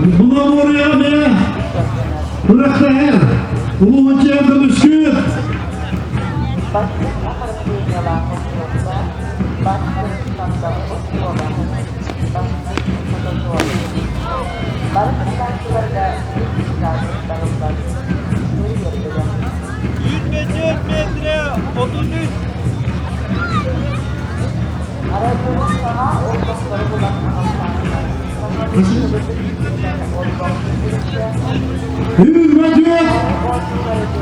Булабуоруйаҕа эмиэ күрэхтэһэр. Улууһун чиэн көмүскүүр. Hürmetli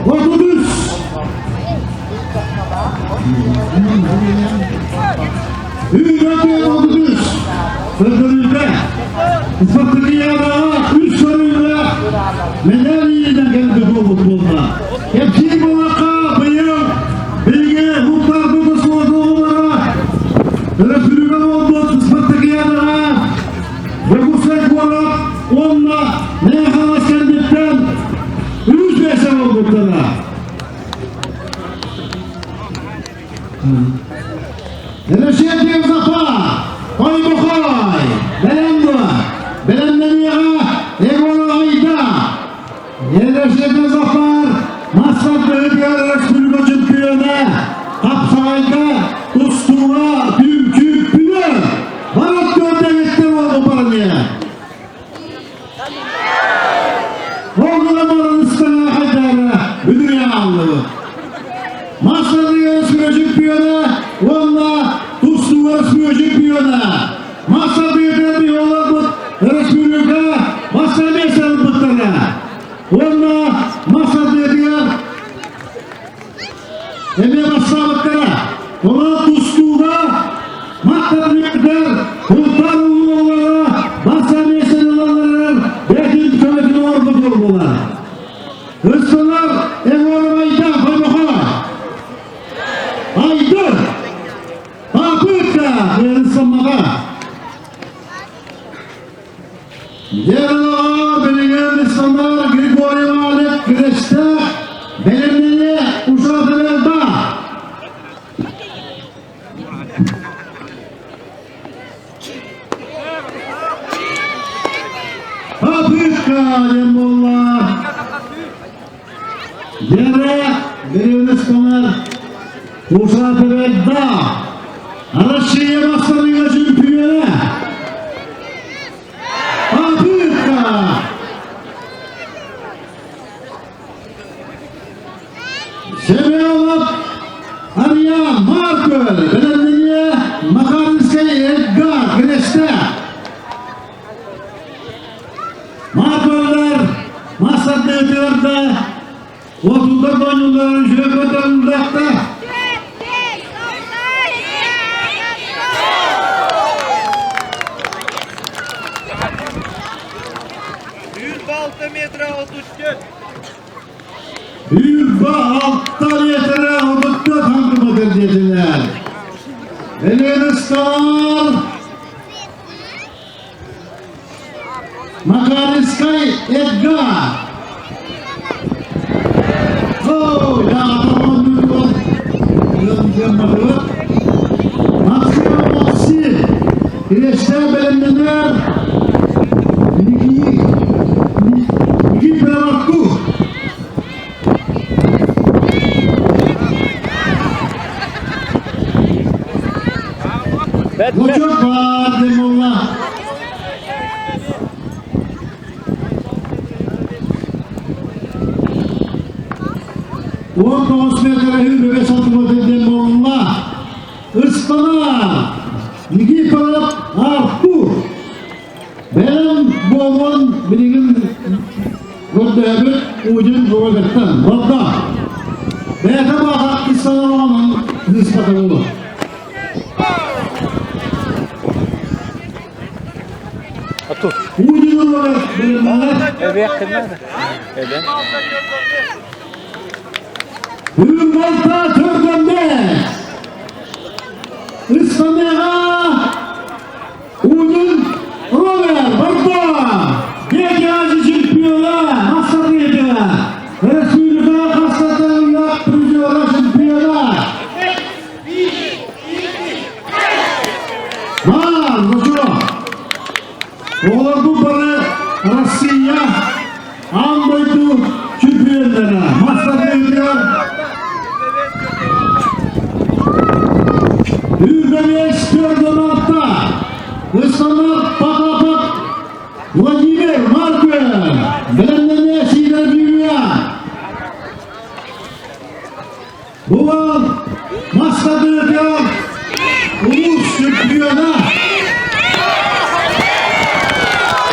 33. Hürmetli 33. Öldürüldü. Ufaklıkıyağa üç soruyla medalyeyle geldi bu futbolda. Hepsi bu bıyıl bilgi hukuklar bu sorduğuna Өрөспүүбүлүкэ буолбут Спартакиадаҕа Дьокуускай куорат уонна Мэҥэ Хаҥалас кэнниттэн үс миэстэ буолбуттара. Решетник Запа, Хойбохой, бэлэм дуо? Бэлэмнэниэҕэ Егор Айда, Елешеде Зафар, Массар бөһүтүгэр өрөспүүбүлүкэ чөмпүйүөнэ, хапсаҕайга, тустууга түмчүппүнэ, барыт көрдөгүттэр уолу барыне. Оҕула барылыстаҥа хайдара бүдүрүйэ ааллыбыт. Массар өрөспүүбүлүкэ чөмпүйүөнэ уонна тустууга өрөспүүбүлүкэ чөмпүйүөнэ Маса быата биһолорбут өрөспүүбүлүкэ маса миэстэ ылбыттара. Уонна маса быатыгар эмиэ бастаабыттара. Онон тустууга махтанньыктар Култар улуулара маса миэстэни ылалларыгар бэйэтин көмөтүн оҥорбут буоллулар. Ысталар Егоровайда Хойбохой Айдыр Попытка Ерысамаға. Ералаға билигин Стандар Григорьева Олег күрэстээх бэлэмнэни ушатырыалда. Попытка диэн буолла. Дьэрэ Беренестанар Ушатырыалда. Россия бастарыга чемпиона. Попытка! Семенов Арьян Маркель, бэлэмнение Макаринскай Эдгар Кресте. Маркеллер мастардыытыгар да отутар оонньууларын үчүгэй көрдөрүллүөхтэ. Үүрбэ 6 метра 34. Үүрбэ 6 метра 34 сантиметр диэтилэр. Элена Макаринскай Эдгар. О, я Максим Максим, Киреште бэлэмнэнэр Никифоров Артур. Лучок баар диэн буолла. 19 метр үһү сатыбыт диэн буолла. Ыстана Никифоров Артур. Бэлэм буолуон билигин көрдөөбүт Удин Роберттан. Барда. Бэйэтэ баҕа Исаларонун выспатылы. Артур. Удин Роберт бэлэмнэнэр. Эбиэх кынна. Эбэн. Үрбалта төрдөнде. Ыстаныга Удин Роберт барда. Дети Азии чемпиона Мастер Республика Хастатанна призера чемпиона. Бар, ну что? Оҕолорбут бары Россия аан дойду чемпионнара мастарбыытыгар Үрбэлиэс Пёрдонатта Ыстанар Потапов Владимир Марков бэлэмнэнэ Сидор Юлия Булан мастарбыытыгар улуус чемпиона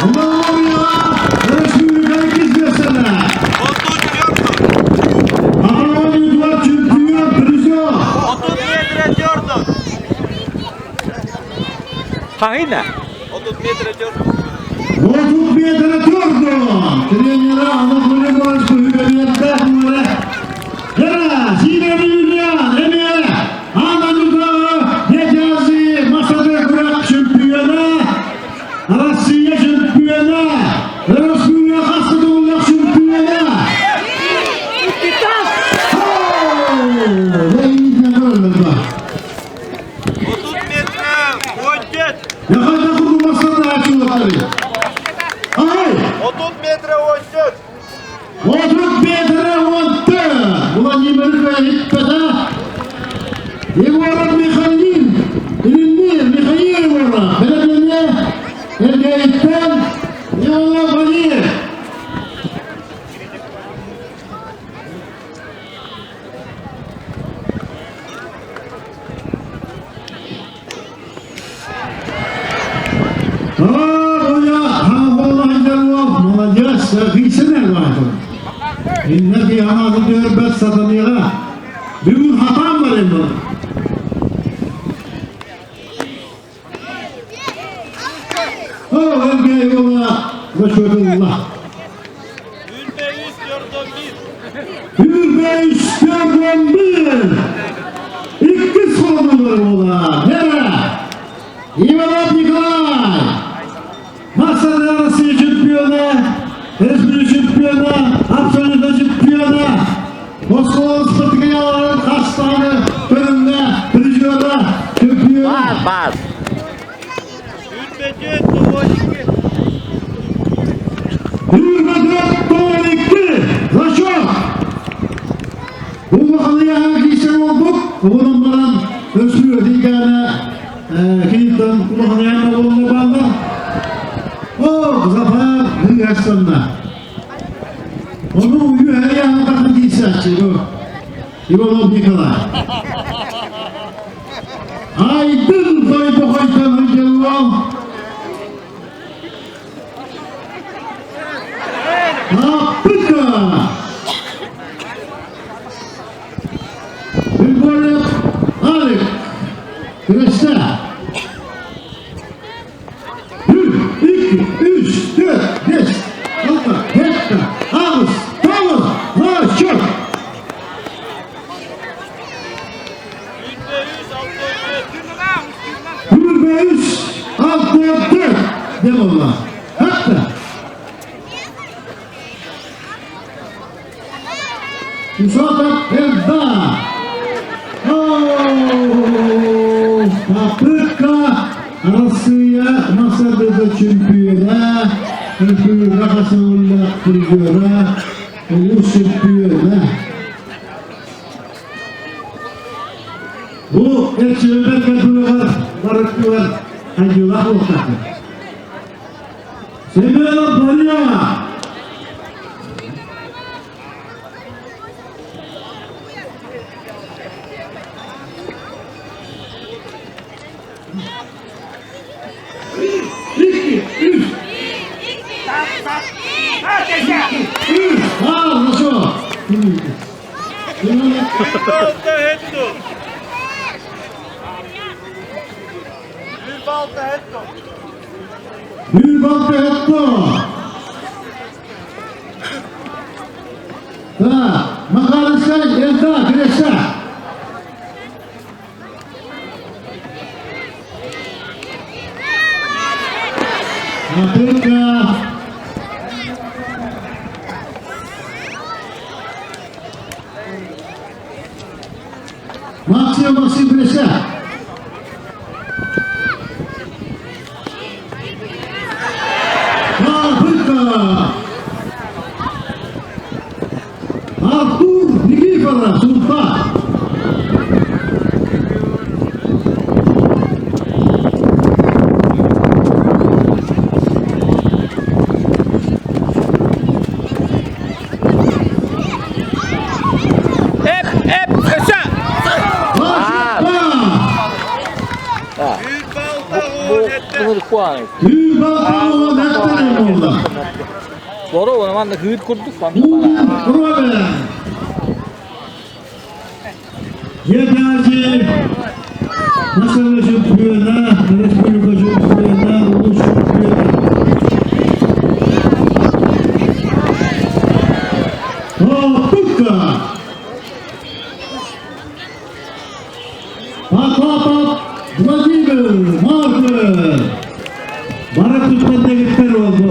Улааннарыга Республика иккис Атаман чемпион призер Хаһына? 30 метра төрт. 30 метра төрдө. Тренера Анатолий Иванович Быһыгабиеттээх үөрэ. Яра, Сиидэр Юлиан, эмиэ Анна Нютрава, Дети Масады күрэх чемпиона, Россия чемпиона, Республика хастыдыллах чемпиона. 30 метра 14. Яхайда курду масады ачылыктары. Ай! 30 метра 14. 30 метра 14. Владимир Иппета. Егоров Михаил, Илиннир Михаил Егоров, Белебене Эргериттен Иванов Валиев. Молодец, кыйсынар баатыр. Иннеки анасы төрбөт сатаныга. Бүгүн хатам бар эми. О, эргей бола, зачетулла. Үрбе 3 Үрбе 3 Икки солнулар бола. Нера? Иванов Николай. Масса Россия чемпиона, Республика чемпиона, абсолютно чемпиона. Москва спартакиадаларын хастаны көрүңдө призера чемпиона. Бар, бар. Үрбе 4 12. Үрбе 4 12. Зачет. Улаханы кийсен болдук. Онун баран өсүү дигәне киниттен улаханы болду балды. О, Зафар Гыястанна. Onu үйәйә тақын дейсәчі, Иванов Николай. Айдын тойды хойтан хыжылуал. Апыка! Григорьев Алик. Күрәштә. Bir, iki, üç, dört, beş, altı, yedi, altı, dokuz, on, Үрбе 3 Bir, beş, altı, dört. Dem Allah. Hatta. Musafir Elda. Попытка Россия Масадыда чемпиона, Республика Хасанулла призера, улус чемпиона. Бу эрчимбет катулыгар барыктылар хайдылах болсак. Семенов Мария. İki, üç, üç. Al, nasıl? Ürbe 6 hetto. Ürbe 6 hetto. Bir balta etto. Ha, makarası elda, güreşe. Afrika. Maxim Maxim güreşe. Afrika. Попытка! Артур Никифоров, Сунта! Эп, эп, өссө! Бу манна кыыр курдук манна Геннадий Национальный чемпиона, республика чемпиона, улус чемпиона. Попытка! Потапов Владимир Марков! Бары туттан дэгиттэр буолду.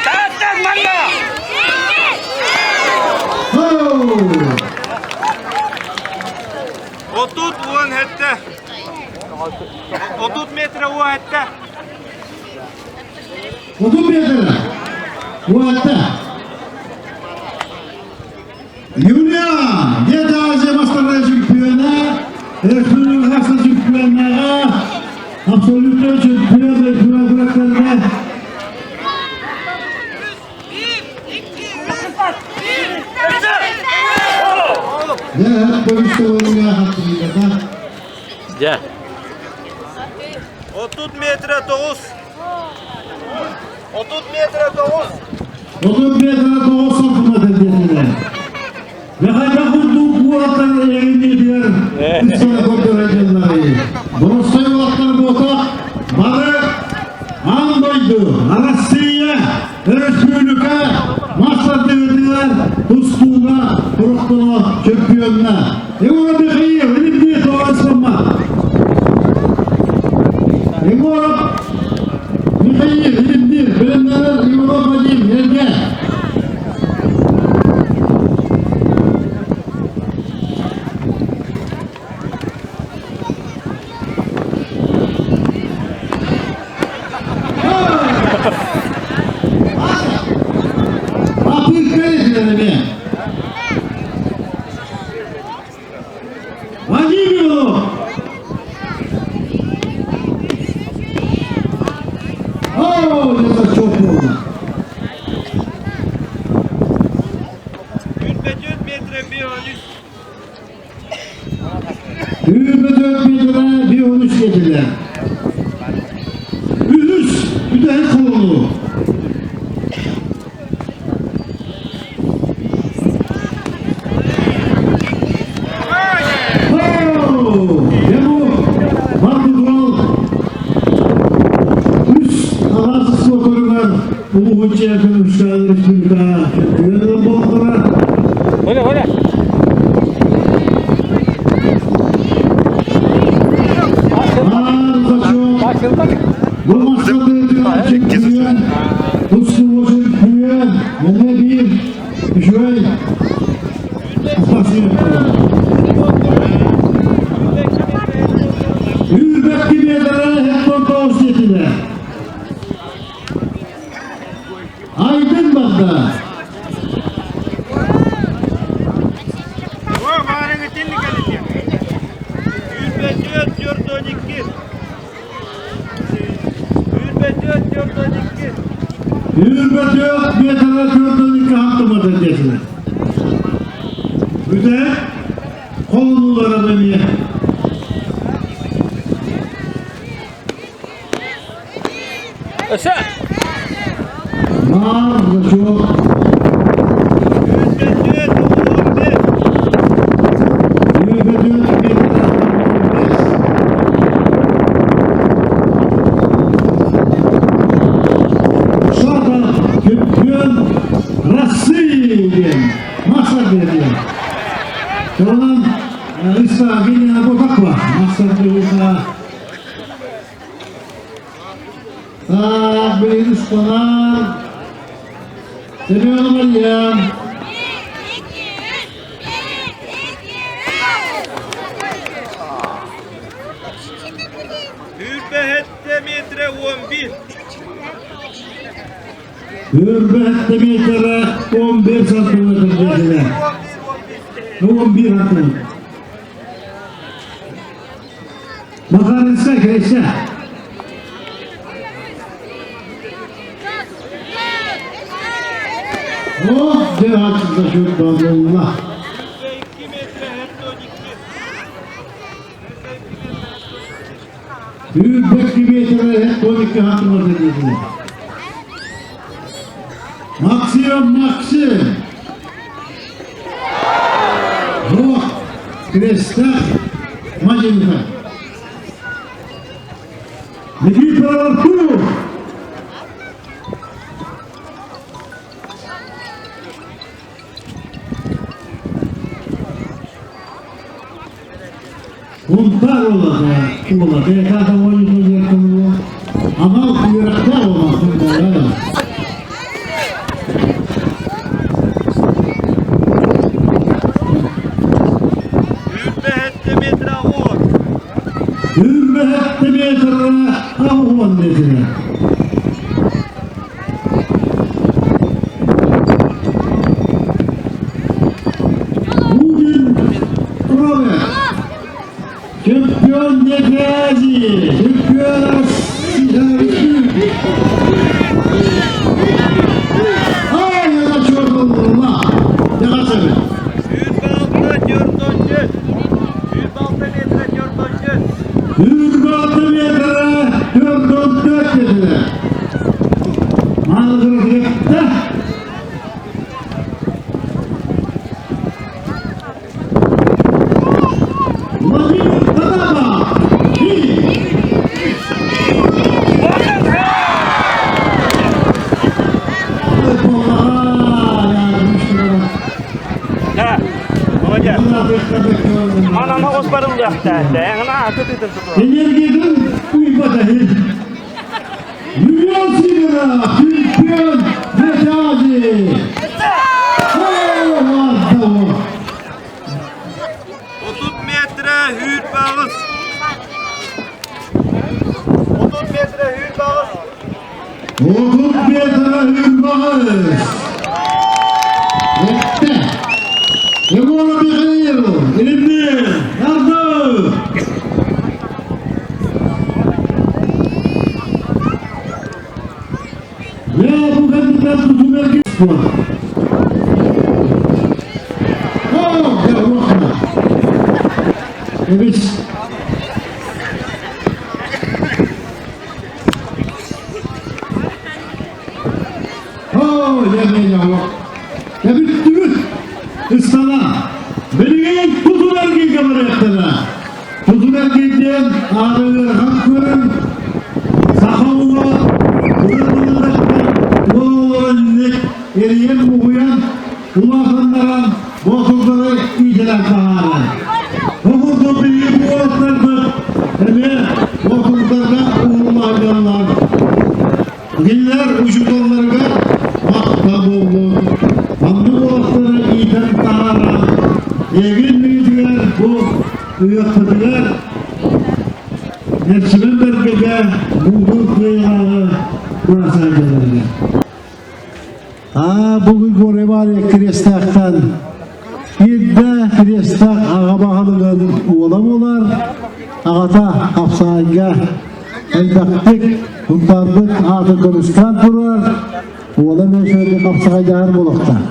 Тааттан манна! 37. 30 метр уон сэттэ. 30 метр. 17. Юлиан, Деді Азия мастерлар чемпиона, республикасы чемпионаға, абсолютный чемпион республикасында. Дьэ, көмүс хаттыгыта. Дьэ. 30 метр 9. 30 метр 9. 30 метр 9 сантиметр диэтилэр. Хайдах курдук уолаттар эҥинниитигэр үс көрдөрө дьыллары. Боростой уолаттар буотах бары аан дойду, Арассыыйа, өрөспүүбүлүкэ маастардыытыгар тустууга туруктуно чемпионна. Егоров Михаил, Илимдии тоҕоостоммат. Егоров Михаил, Илимдиир, бэлэмнэнэр Егоров Вадим, Эргэ. Попытка эмиэ. Владимир! О, это что было? 24 метр 1.13. 24 metre 1.13 dediler. Үһүс, бүтэһик холонуу. Дьэ бу Бардыгол үс араас көрүҥэр улууһун чемпионун республика чемпиона буоллара. Оля, Оля! Аар Бу мастардыытыгар чемпион, тустууга чемпион, эмиэ биир үчүгэй спортсмен буолар. Үүрбэкки биэдэрэ хеппон диэтилэр. Айдын барда. О, баарыңы тинник элите. 24 4 12. 24 4 12. 24 metre 4 12 сантиметр диэтилэр. Бүтэһик холонуулара эмиэ. Өссө! Маар значок. 24 15. 24 metre 15. Шата чемпион России диэн мастер диэтилэр. Онон Иса Генина Ботаква мастер дыгыта. Так, билигин ыстанар. Семен Марьян. 27. Сүүрбэ метрэ 11. Сүүрбэ метрэ 11 сантиметр диэтилэр. 11 сантиметр. Макаринскай кэлсэ. О, дьэ, за счет буолла. Сүүрбэ метрэ 12 сантиметр диэтилэр. Максим Максим! Бу Крестах Мадинка. Никифоров Артур! Бунтар уола, уола, бэйэтэ оонньуу анал үөрэхтээх уола Сүүрбэ метр уон. Сүүрбэ метр 80 метр. Будин Роберт, чемпион Азии, чемпион России. Ай, это чё Дякую. Сүүрбэ 6 4 Сүүрбэ 6 метр 4 Сүүрбэ метр 44 dediler. Mağduriyette Vladimir Tadaba. Да, молодец. Манана оспарылыахтаах, Энергиядын уйбатахин. Юлиан Сидоров, чемпион Азии. 30 метр сүүрбэ аҕыс. 30 метр сүүрбэ аҕыс. 30 метр сүүрбэ аҕыс. Эттэ. Егоров Михаил, Илимнир, Нарды. Я бу кандидат тутумерги спорт. О, я Эбис. О, я не Я бүттүбүт. Ыстана. Билигин тутун эргийгэ барыахтара. Тутун эргийден аарыгырхан көрөн саха ула уоланник эрийэн мугуйан улаатыннаран боотурдары иитэлэр таһаарар. Бу курдук билигин уолаттарбыт эмиэ боотурдарга уһуллаһаллар. Кинилэр учууталларыгар махтал буоллун. Маннык уолаттары иитэн таһааран, эйигин миитигэр бу ыйыахпытыгар Эрчимэн бэргэгэ муҥутуур кыайыылааҕы бырасаайдаларга. Аа, бүгүн Горевария Крестаахтан Ирдэ Крестаах аҕа баһылыгын уола буолар, аҕата хапсаайга элбэхтик Сунтаарбыт аатын көмүскээн турар, уола мөсүөтү хапсаҕайдаһар буолуохтаах.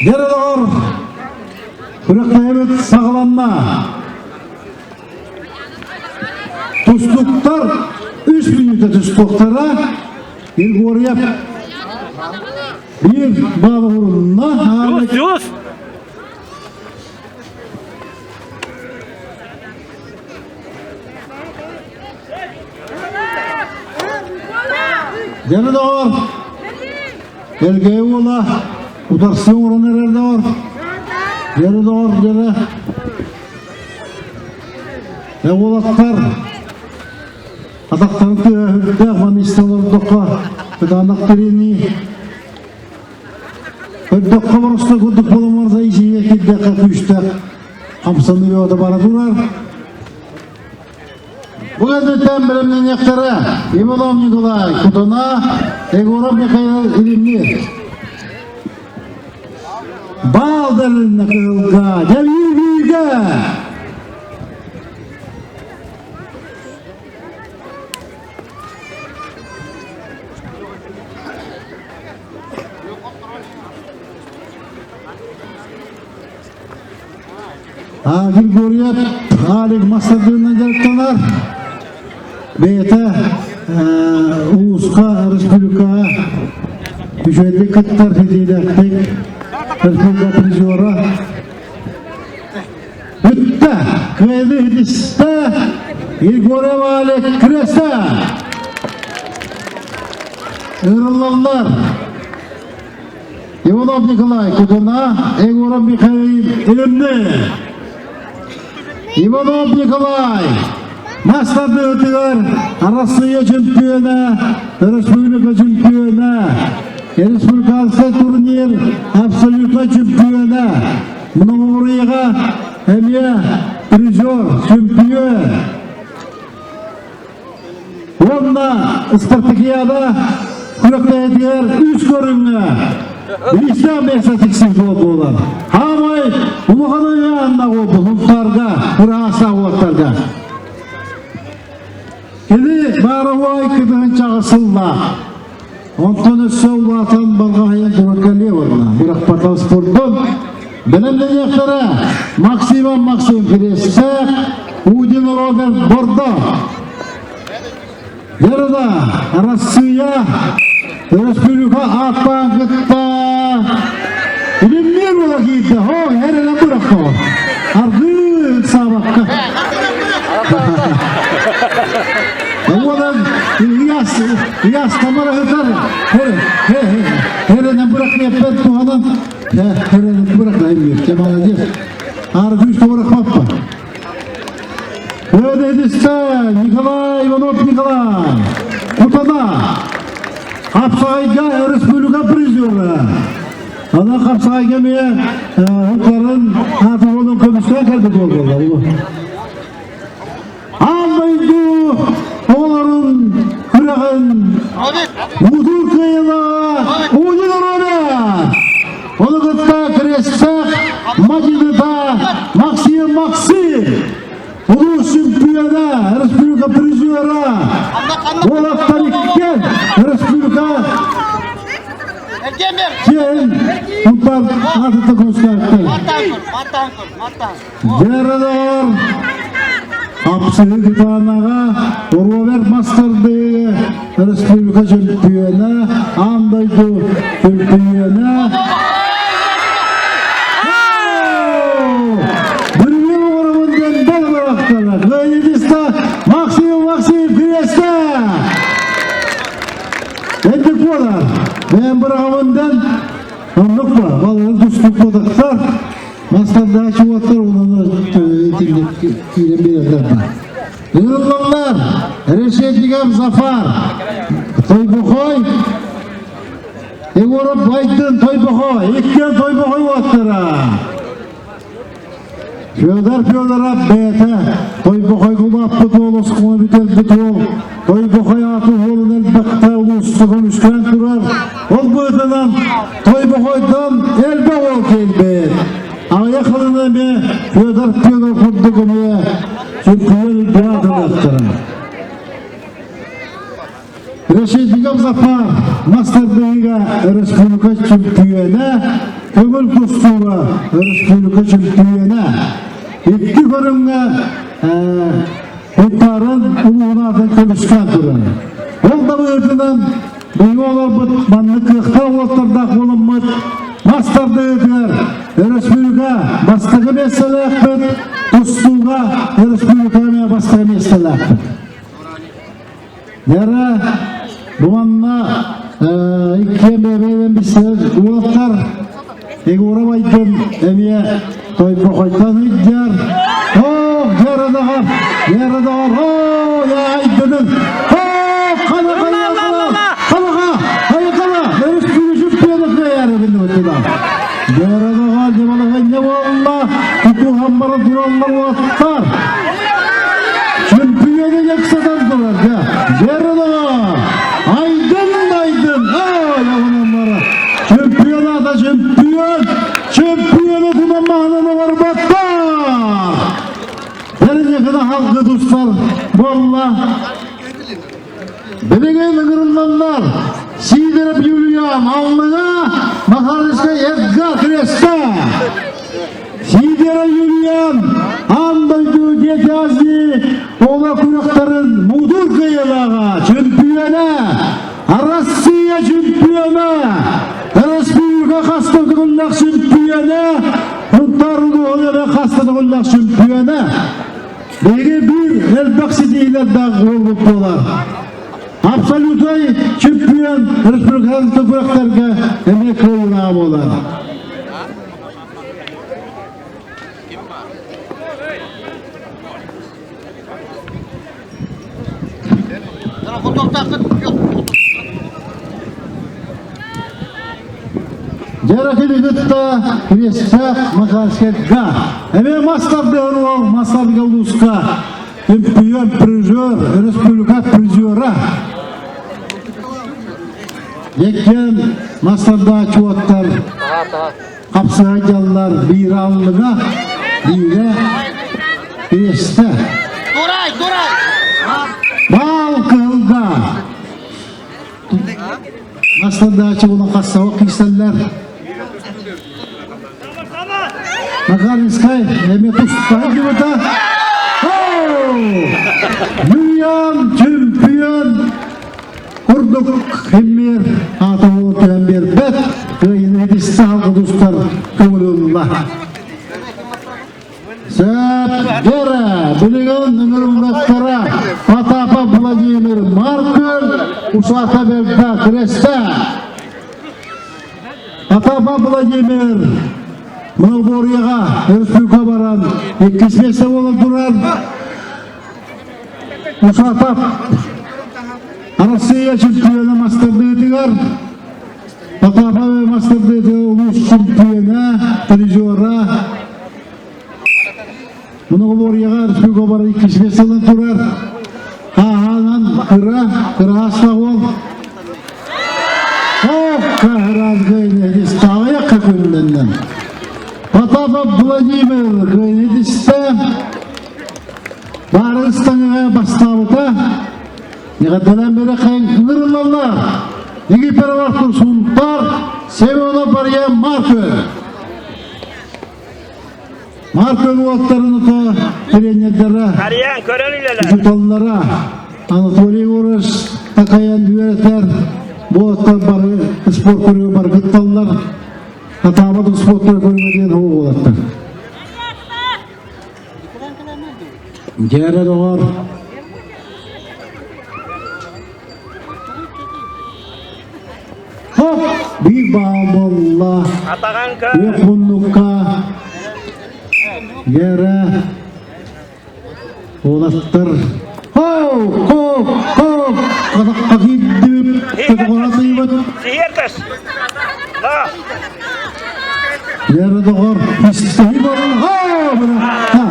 Дьэ доҕор, күрэхтэһэбит саҕаланна. Тустуктар үс мүнүүтэ тустуохтара. Егорьев биир баалы урунна. Дьулус! Дьэ доҕор, Элгээйи уола утарсыы оҥорон эрэр доҕор. Дьэ доҕор, дьэ Уолаттар атахтарын тыаһа үрдээх маны истэ олордоххо кытаанах тэринии Өрдөххө боростой курдук буоламмарда исиһиэ кирдэххэ күүстээх хамсаныы бөҕөтө бара турар. Бу кэнниттэн бэлэмнэниэхтэрэ Иванов Николай Кутана, Егоров Михаил Илимнир. Баал бэрилиннэ кыһылга, дьэ Григорьев Алик мастардыынан дьарыктанар. Бэйэтэ улууска, республикаҕа үчүгэйдик кыттар ситиилээхтик республика призера. Бүттэ! Кыайыы иһитистэ Егоров Алик Креста! Ыҥырыллаллар. Иванов Николай Кутуна, Егоров Михаил Илимни. Иванов Николай мастардыытыгар Арассыыйа чемпиона, республика чемпиона, республиканскай турнир абсолютно чемпиона, Многоборьеҕа эмиэ призер, чемпион. Уонна спартакиада күрэхтэһиитигэр үс көрүҥҥэ биирдээх миэстэ тиксибит буолар. Хаамай улахан ыйаанна буолбут Сунтаарга, ыраастаах уоттарга. Кини баараҕай кытыһынчаҕа сыллаах. Онтон өссө улаатан барҕаһыйан турар кэлиэ барна. Бырахпатах спордун бэлэмнэниэхтэрэ Максимов Максим Кириэстээх, Удин Роберт Бордо. Ярыда Арассыыйа Өрөспүүбүлүкэ ааттаан кытта Илимниир буола киирдэ. Хо, эрэнэн бырахтоҕо. Аргыы саабакка. Уонан Ильяс, Ильяс Тамара ыытар. Эрэнэн бырахмыаппар туһанан. Эрэнэн бырахмыаппар. Молодец. Ары күүскэ бырахпаппа. Өдедисте Николай Иванов Николай. Кутана. Хапсаҕайга республика призера. Ана хапсаҕайга эмиэ ыттарын аатын көмүскээн кэлбит буоллаллар. Аан дойду оҕолорун күрэҕин муҥутуур кыайыылааҕа Удин Роберт! Ону кытта Крестах Мадината Максим Максим! Улуус чемпиона, республика призера, уолаттар иккиэн республика чиэһин Унтар аатыттан көмүскээбиттэр. Дьэрэлэр Апсыһы Кытаанаҕа Роберт Мастардыы республика чемпиона, аан дойду чемпиона Бүрүгүн оҥоробун диэн бэл бырахтара. Кыайыытыста Максим Максим Кириэстэ! Эдик буолар. Бэйэм быраҕабын диэн оннук ба. Балары тустук буолактар. Мастардаачы уоттар онон итинник киирэн биэрэллэр ба. Ыҥырыллаллар. Решетников Зафар. Тойбохой Егоров Байдын Тойбохой, иккиэн Тойбохой уоттара. Федор Федоров бэйэтэ Тойбохойго улааппыт уол оскуола бүтэрбит уол Тойбохой ааты уолун элбэхтэ улууска көмүскээн турар. Ол быһыытынан Тойбохойтон элбэх уол кэлбит. Аҕыйах сылынан эмиэ Федор Федор курдук эмиэ чемпион үрдүн Решетников Зафар мастардыыга республика чемпиона, көҥүл тустууга республика чемпиона. Икки көрүҥҥэ Уттарын улуунаатын көмүскээн турар. Ол да быһыытынан биһиги олорбут маннык кыахтаах уолаттардаах буоламмыт мас тардыытыгар өрөспүүбүлүкэ бастакы миэстэлээхпит, тустууга өрөспүүбүлүкэ эмиэ бастакы миэстэлээхпит. Яра бу манна иккиэн бэйэ-бэйэлэрин билсэр уолаттар Егоров Айдын эмиэ Тойбохойтон ыйдьар. Ох, Ярадаҕар, Ярадаҕар, оо, я Айдынын. Ох, хана хана хана, хана хана, хана, өрөспүүбүлүкэ чемпиона кыайаары биллибит Ярадаҕар, дьабалаҕа буолла, тутуһан баран тураллар уолаттар. Чемпионы яксатан турар, дьэ. Ярадаҕар, Айдын, Айдын, ой, оҕононнора. Чемпионата чемпион! Чемпионы тунан маһынан олорботтор! Бэринекіні халқы тустар болла. Билигин ыҥырыллаллар. Сидоров Юлиан аллыга Махарыска Эдгар Креста. Сидоров Юлиан аан дойду Дети Азии ола күрэхтэрин мудур кыайыылааҕа чемпиона Россия чемпиона Республика хаста төгүллээх чемпиона Сунтаар улууһун эрэ хаста төгүллээх чемпиона Биһиги биир элбэх ситиһиилэрдээх уолбут буолар. Абсолютнай чемпион республиканскай күрэхтэргэ эмиэ кыайыылаах буолар. Дьэрэ кытта Кириэстээх Макарскайга эмиэ мас тардыһар уол мас тардыга улууска чемпион призер республика призера Еккен мас тардааччы уоттар хапсыһайдьаллар биир аллыга биирэ Кириэстэ Дурай, дурай! Баал кыһылга Мастардаачы буолан хассаҕа киирсэллэр. Макаринскай эмиэ тустаах дьыбыта. Юлиан чемпион курдук химмер аата буолан түһэн биэрбэт. Кыайыыны ситистэ халга тустар көҥүл ылла. Сөп, Гера, билигин ыҥырыллахтара Потапов Владимир Маркер, Усата Берда Креста. Потапов Владимир Многоборьеға республика баран иккис миэстэ буолан турар. Усатов Россия чемпиона мастардыытыгар Потапов мастардыытыгар улуус чемпиона, призера Многоборьеҕа республика иккис миэстэлэн турар. Ааһаанан кыра, кыраастаах уол. Ох, кыраасгайнедистаҕайах күннэннэн. Потапов Владимир кыайнедистэ. Баарыстаҥаҕа бастаабыта. Эҕэрдэлээн бэрэхэйин ыҥырыллаллар. Египетовар Сунтар, Семенов Мария Маркы. Маркы уолаттарын ото тренердара, Арыйан көрөн үлэлэр. учууталлара Анатолий Егорович такайан үөрэтэр. Бу уолаттар бары спорт көрүҥэ бары кытталлар. Хатаабат спорт көрүҥэ диэн ол уолаттар. Дьээрэ доҕор, Хоп, биир баал буолла. Атаҕан көр. Үөх муннукка Гера уолаттар Хоу, хоу, хоу, Казахха киирдибит, Сиһиэр көтөҕө тыйбыт. Сиһиэр көс. Да. Гера доҕор, истэһи баран, хоу, бырахта.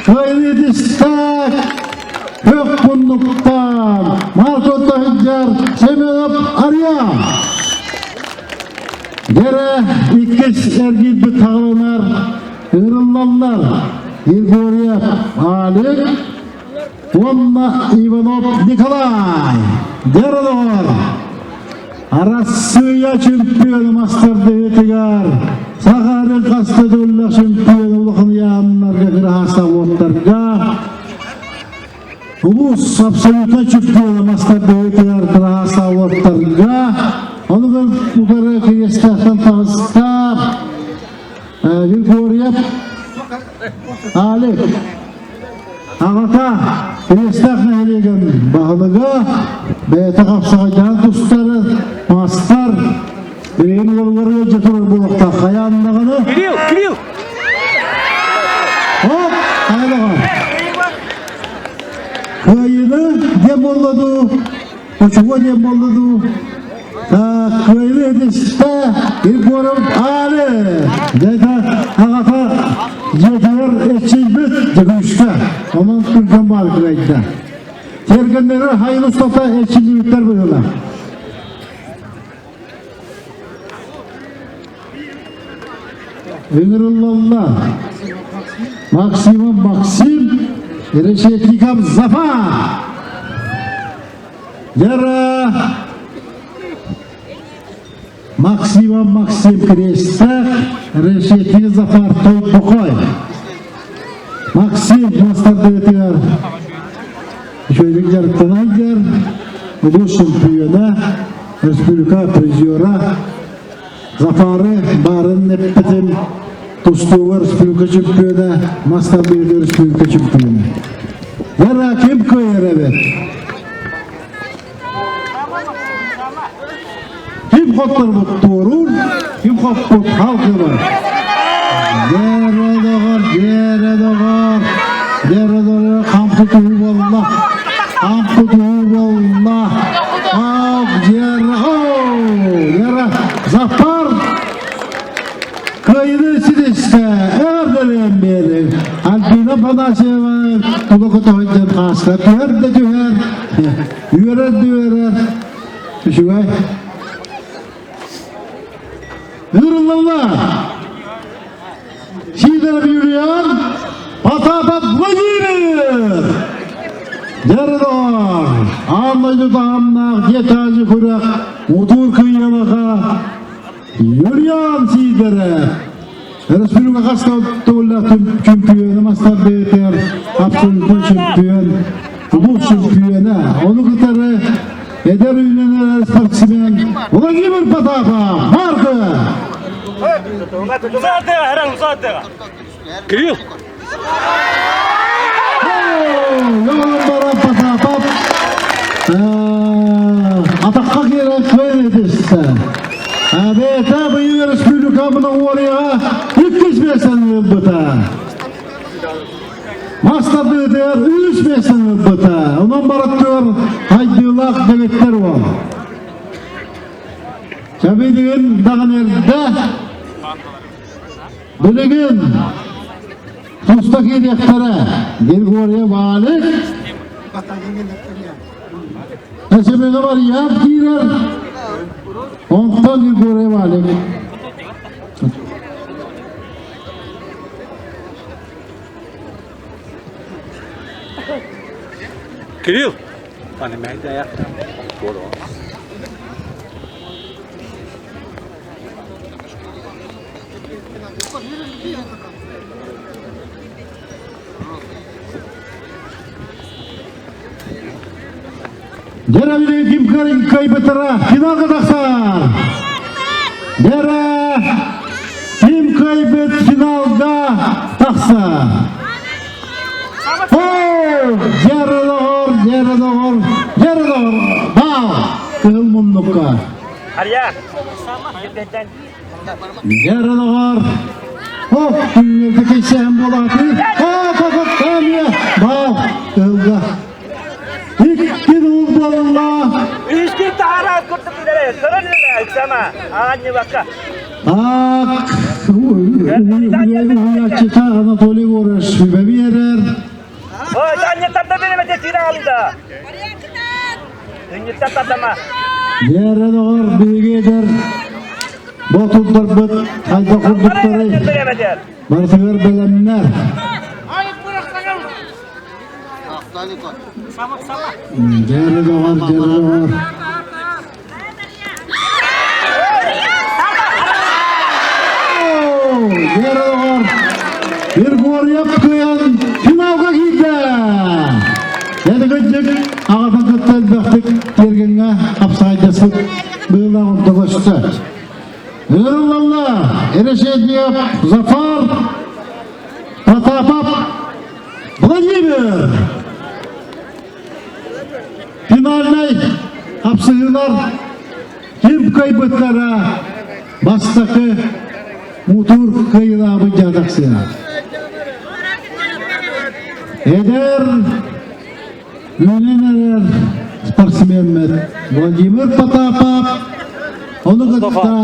Кыайыытыстаах Өк муннуктаан Марко Таһыдьар Семенов Ария Дэрэ иккис эргийбит хаҕыланар ыҥырыллаллар Егорьев Алик уонна Иванов Николай Дэрэ доҕор Арассыыйа чемпиона мастардыһыытыгар Сахалин хаста төгүллээх чемпиона улахан ыйааһыннарга кыраһаастаах уоттарга. Улуус абсолютно чемпиона мастардыытыгар кыраһаасаабыттарга онугар утары Кириэстээхтэн таҕыста Григорьев Алик аҕата Кириэстээх нэһилиэгин баһылыга бэйэтэ хапсаҕайдаан тустары мастар билигин уолугар ыалдьа турар буолуохтаах хайаан даҕаны Кирилл, Кирилл! Оп, хайалаҕа Кыайыыны диэн буолла дуу, очуга диэн буолла дуу, кыайыыны этистэ Егоров Али. Дьэ аҕата дьиэтигэр эччийбит Дьөгүскэ. Онон түргэн баар кыайда. Тиэргэннэрэ хайын устата эччиллибиттэр быһыылаах. Ыҥырыллаллар. Максимов Максим, Решетников Зафар. Вера Максимов Максим Крестах, Решетников Зафар Тойбохой. Максим мастардыытыгар үчүгэйдик дьарыктанайдар, улуус чемпиона, республика призера Зафары баарын эппитим тустууга республика чемпиона, мас тардыыга республика чемпиона. Вера ким кыайар эбит? Ким хотторбут туоруур, ким хоппут халкыбар. Дьэрэ доҕор, дьэрэ доҕор, дьэрэ доҕор, хампы туһу буолла, хампы туһу буолла. Ах, дьэрэ, о, дьэрэ, Зафар кыайыыны ситистэ, эҕэрдэлээн биэриҥ. Альбина Афанасьева тула көтөҕүнтэн хааска түһэр да түһэр, үөрэр да үөрэр. Үчүгэй. Ыҥырыллаллар. Сидоров Юлиан, Потапов Владимир! Дьэрдор, аан дойду таһымнаах дьиэ күрэх мутуур кыйыалаха Юлиан Сидоров Республика хаста төгүллээх чемпиона мастардыытыгар абсолютно чемпион, улуус чемпиона. Ону кытары эдэр үүнэн спортсмен Владимир Потапов Марка! Кирилл! Баран Потапов атахха киирэн кыайан этистэ. Бэйэтэ быйыл республикабына уоруйаҕа иккис миэстэни ылбыта. Мас тардыытыгар үс миэстэни ылбыта. Онон барыттыгар хайдыылаах дэгиттэр уол. Чэбидигин даҕаны эрдэ билигин туста киириэхтэрэ Григорьев Алик Эсэмэгэ барыйаат киирэр, онтон Григорий Валик. Кирилл! Дьэ, ким кыайбыттара финалга тахсар! Дьэ, ким кыайбыт финалга тахсар! О, дьэрэ доҕор, дьэрэ доҕор, дьэрэ доҕор, баал кыһыл муннукка. Арья! Дьэрэ доҕор, о, күннэргэ кэйсэһэн буолааты, о, кокоттаамия, баал кыһылга. Икки уул буолла. Үстүн таһараат курдук үлэлэ, көрөн үлэлэ, ыксама, аанньыбакка. Так, уһуйааччыта Анатолий Егорович сүбэ биэрэр. Ой, Таня тарда беремете тире алды. Үннүттэн тардама. Дьэрэ доҕор, биһиги эдэр ботурдарбыт хайдах курдуктарый? Барытыгар бэлэмнэр. Дьэрэ доҕор, дьэрэ доҕор. Дьэрэ доҕор, Егорьев кыайан финалга киирдэ! Эдигит. аҕатын кытта элбэхтик тиэргэҥҥэ хапсаайдаспыт быылаах ордо көстө. Ыҥырыллаллар Решетников Зафар Потапов Владимир. Финальнай хапсыһыылар ким кыайбыттара бастакы мутур кыайыылаабыт дьэ тахсыа. Эдэр үүнэн эрэр спортсменмит Владимир Потапов ону кытта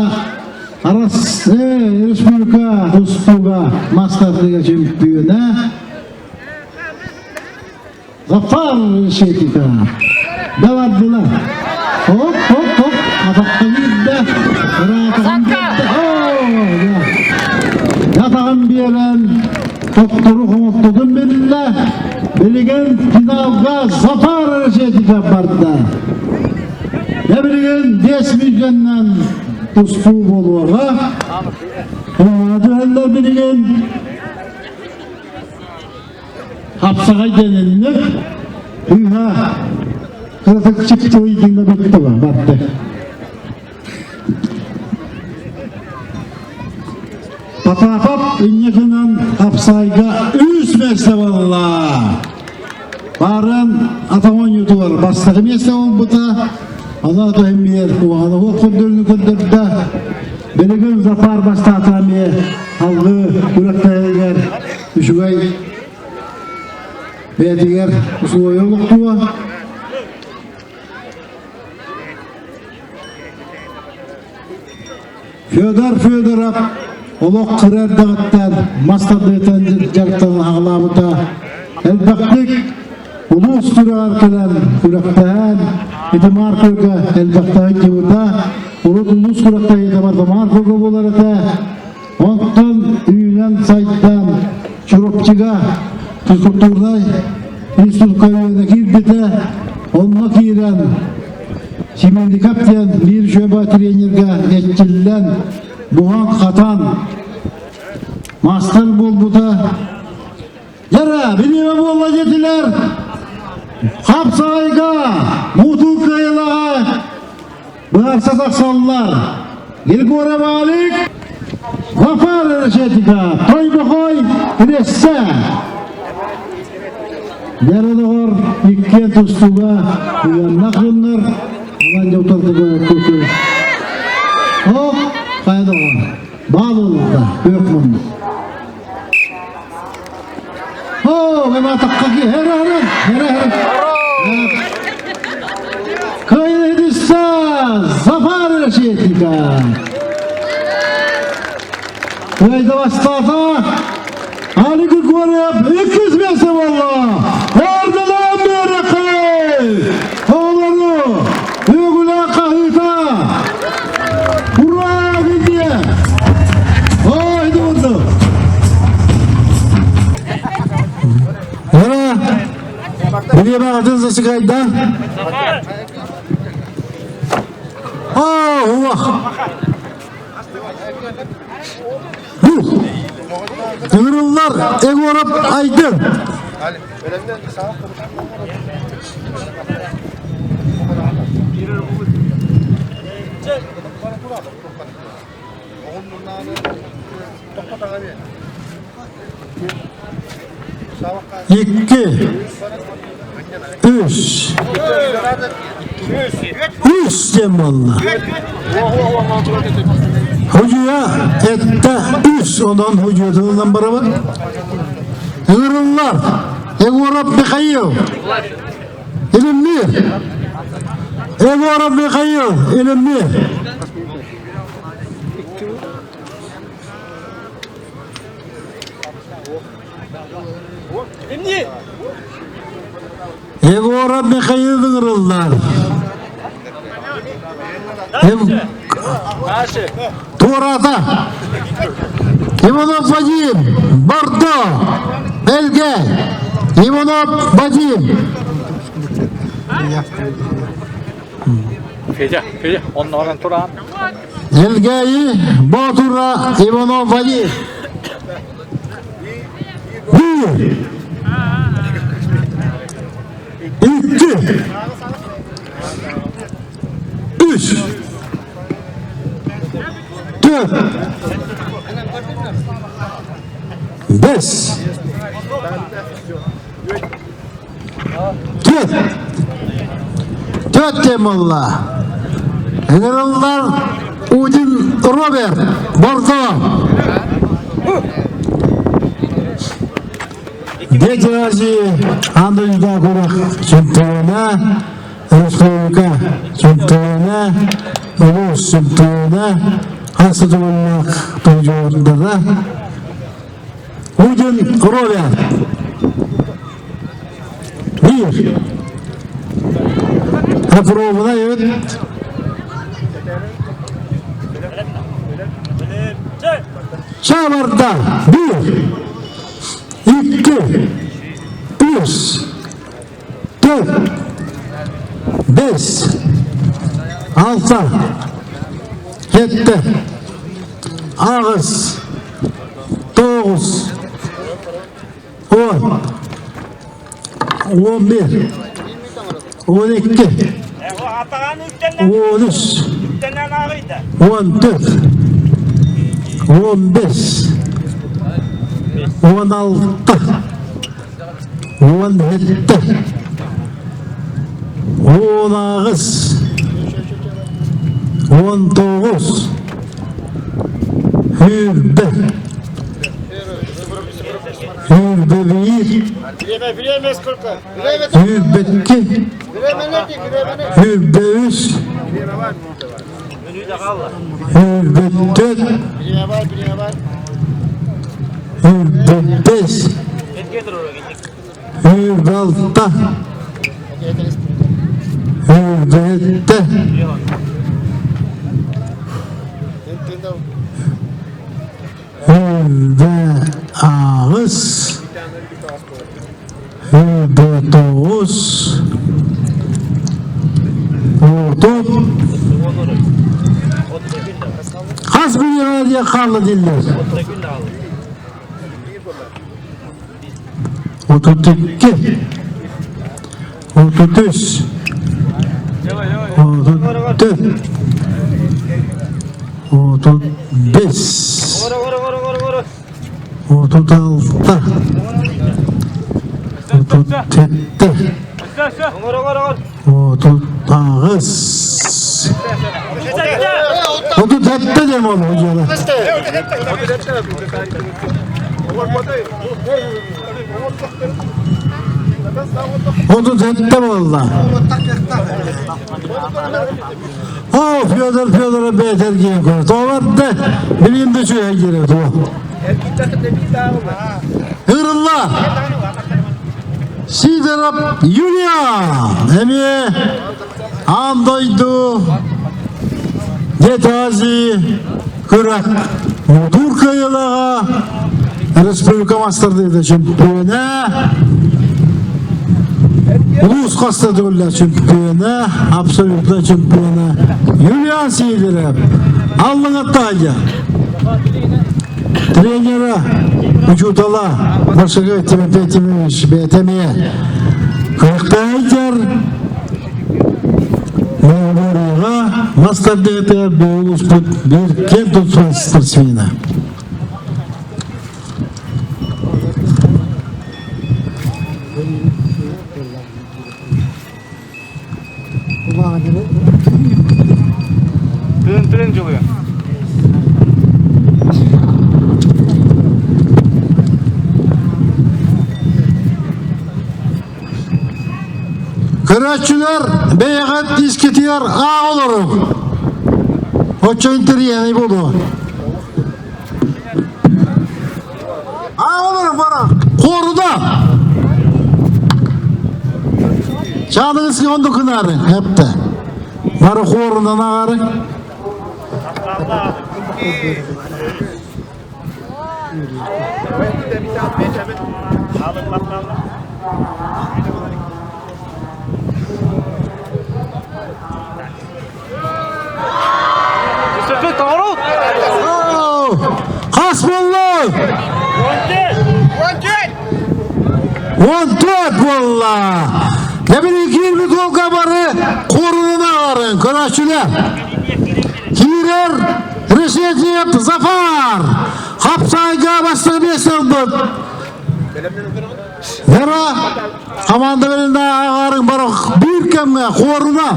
Россия Республика тустууга мастер-лига чемпиона Зафар Решетников Давардылар. Хоп, хоп, хоп, атахха киирдэ. Ыраатаҕын биэрдэ. Ятаҕын биэрэн, тоттору хоҥоттотун биллэ. Билигин финалга Зафар Решетников барда. Дьэ билигин 5 миллионнан тустуу буолуоҕа. Түһэллэр билигин Хапсаҕай дэнэннэр кыыһа кыратык чыпчылыйдыҥна бүттэ барда. Потапов инньэ гынан хапсаайга үс миэстэ буолла. Баарын атах оонньуутугар бастакы миэстэ буолбута. Ана атаһын куһаҕаны суох көрдөрүүнү көрдөрдө. Билигин Зафар бастаата эмиэ алгыы күрэхтэһиигэр үчүгэй бэйэтигэр усулуобуйа олохтуо. Федор Федоров олох кыра эрдэҕиттэн мас тардыытын дьарыктанан аҕалаабыта. Элбэхтик улуус күрэҕэр кэлэн күрэхтэһэн, ити Марковга элбэхтэ сылдьыбыта. Урут улуус күрэхтэһиитэ барыта Марковга буолар этэ. Онтон үүнэн-сайдан Чурапчыга физкультурнай институтка үөрэнэ киирбитэ. Онно киирэн Семендикап диэн биир үчүгэй тренергэ эрчиллэн, буһан-хатан маастар буолбута. Дьара, бириэмэ буолла диэтилэр. Хапсаҕайга, муутуу кыайылаҕа быһаарса тахсаллар. Егоров Алик, Зафар Решетников, Тойбохой Рессе. Дьара доҕор, иккиэн тустууга уйаннах дьоннор, онон дьэ утарда көтү. Оп, хайа доҕор, баал буолла, күөх муннук. Оо, Кыайыһыдыста Зафар Решетников. Кыайда бастаата Али Григорьев иккис месте буолла. Ордалаан биэрэххэй! Оҕолору үөгүлээх хаһыыта! Ура! Везде! Ой, дуурду! Ура! Бириэмэ атын засыгайда. О, уах! Ыҥырыллар Егоров Айдын. Икки, үс, үс диэн буолла. Худьуйа эттэ үс, онон худьуйатынан барабыт. Ыҥырыллар Егоров Михаил, Илиммир. Егоров Михаил, Илиммир. Егоров Михаил ыҥырыллар. Туората. Иванов Вадим, Бордо, Элге, Иванов Вадим. Федя, Федя, оннооҕун туран. Элгээйи Боотура Иванов Вадим. Биир. 2, 3, 4, 5, 4. Төрт кэм буолла. Ыҥырыллар Удин Роберт Бордо. Дети Азии Андыйда курах чемпиона, республика чемпиона, улуус чемпиона, хас тутулуннаах призердара Удин Роберт. Биир. Опробунай ыт. Чабарда. Биир. Икки. Үс. Төрт. Бес. Алта. Жетти. Аҕыс. Тоҕус. 10, 11, 12, 13, 14, 15, 16, 17, 18, 19, 20, Сүүрбэ биир, Время, время сколько? Время, 22, время нет, время нет. 23, 24, Время бар, время бар. 25, 26, 27, 28, 29, 30. Хас билиэҕэ диэн хаалла дииллэр. 32, 33, 34, 35, 36, 37, 38, 37 диэн буолла дьыала. 37 буолла. О, Федор Федоров бэйэтэр диэн көрө. Тоҕо билин да үчүгэй диэн туо. Ырылла! Сидоров Юлия! Эмиэ аан дойду Дети Азии күрэх муҥутуур кыайыылааҕа республика мастардыыта чемпиона улуус хаста төгүллээх чемпиона абсолютно чемпиона Юлиан Сидоров Аллыҥаттаайа тренера учуутала Маршага Тимофей Тимофеевич бэйэтэ эмиэ кыахтаайдьар Моҕолуоруга мас тардыытыгар буолуспут биир киэн туттар спортсмена. Тын тын жылы. Көрөөччүлэр бэйэҕит искитигэр аа олоруҥ. Оччо интэриэһинэй буолуо. Аа олоруҥ бара. Хоруда. Чаадыңыз онду кынары хепте. Бары хорунан ағары. Хас буолла? 14 буолла. Көрөөччүлэр! Киирэр Решетниев Зафар! Хапсаайга бастакы миэстэ ылбыт. Вера команда белинде ааҕарыҥ барах биир кэмҥэ хуоруна.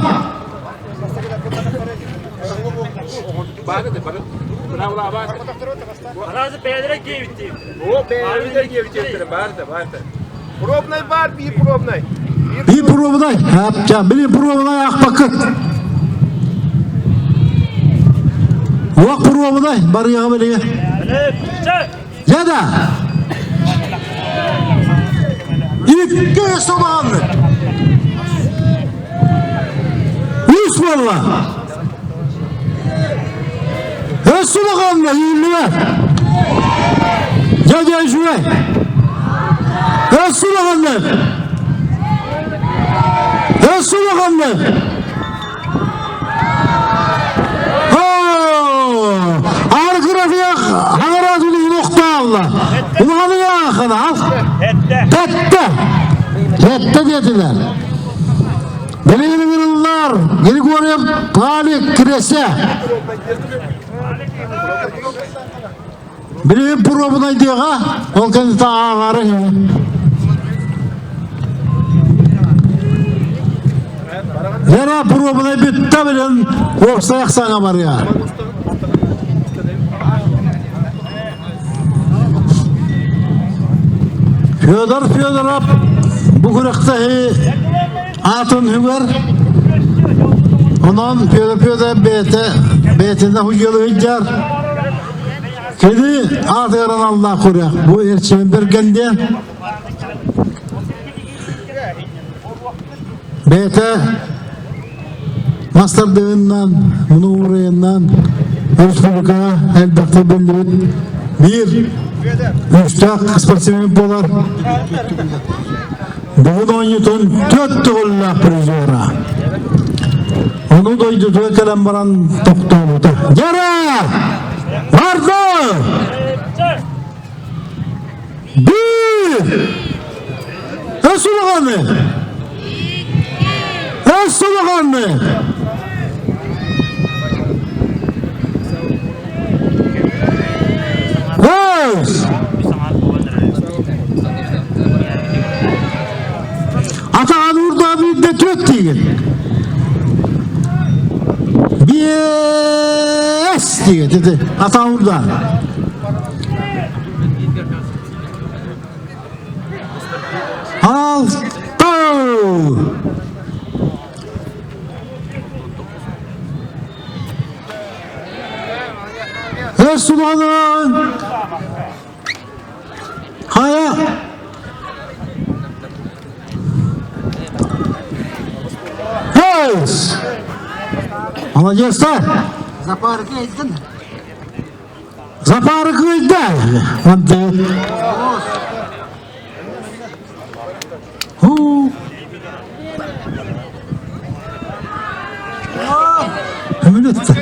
Разы бэйэлэрэ диэбиттии. О, бэйэлэрэ диэбиттэр баарда, баарда. Пробный бар, биир пробный. Биир пробный. Апча, били пробный ахпакыт. Уақ пробный, барыяға билиге. Яда. Икки сомағанны. Үс болла. Өс сулағанны, үйіліе. Дядя үчүгэй. Өс сулағанны. Өс сулағанны. Арграфия хаҥараатыны улуохтаалла. Улаханы аахана Тэтте. Тэтте диэтилэр. Билигин ыҥырыллар Григорьев Палик Кресе. Билигин пробунайдыаҕа, ол кэнниттэн ааҕаары Яра пробунай бүттэ билин уопсай ахсааҥа барыа. Федор Федоров бу күрэхтэһии аатын үгэр. Онон Федор Федоров бэйэтэ бэйэтинэн худьуолу сылдьар. Кини аатыгар аналлаах күрэх бу Эрчимэн Бэргэн диэн бэйэтэ мастардыгынан, муну уурайынан республикаҕа элбэхтик биллибит биир күүстээх спортсмен буолар. Бүгүн оонньуутун төрт төгүллээх призера. Ону дойдутугар кэлэн баран тохтообута. Дьара! Барды! Биир! Өс улаҕаны! Өс улаҕаны! Өс! Атаҕан уурдаа биирдэ түөт тиигин. Биэс тигэ деді атаҕан уурдаа. Алта! Өс суланан! Хайа! Өс! Молодецтар! Запары кыайда! Манты. Ху. Өмүлүттэ.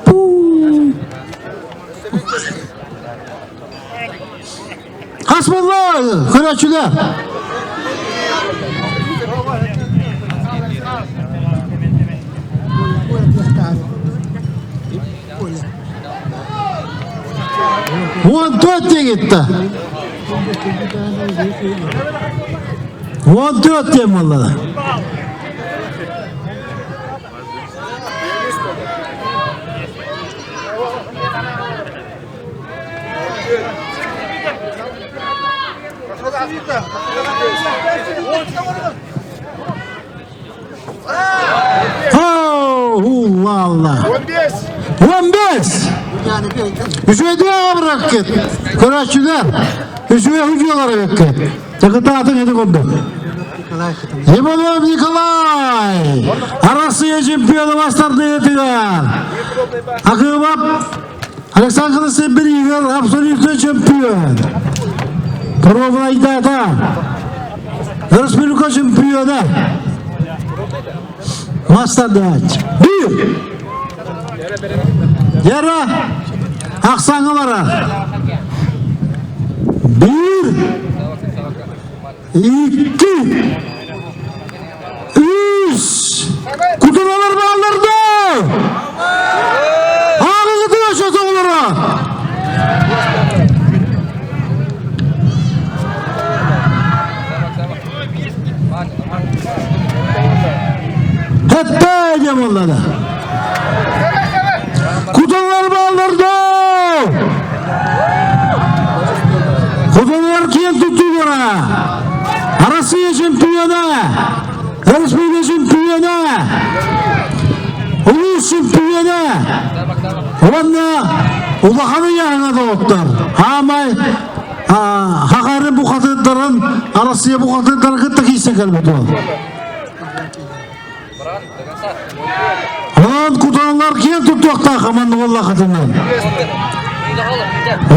Пу. Хас буолла, көрөөччүлэр? 14 диэгитте. 14 диэн буолла. Улла-алла. 15. Үчүгэйдик аҕабыраккыт. Көрөөччүлэр, үчүгэй худьуолар эбиккит. Такытаатын эти курдук. Иванов Николай! Арассыыйа чемпиона бастардыытыгар. Акыбап Александр Сибиригер абсолютный чемпион. Пробнайдата. Республика чемпиона. Мастардач. Биир. Яра ахсаңа барар. Биир. Икки. Үс. Сэттэ диэн буолла да. Кутуллар бааллар доо! Кутуллар киэн туттуулара! Россия чемпиона! Республика чемпиона! Улуус чемпиона! Уонна улахан ыйааһына доҕоттор. Хаамай Хахарын бухатыттарын, Россия бухатыттарын кытта киирсэн кэлбит уол. Онон кутаналар киэн туттуохтаах аман уоллахытынан.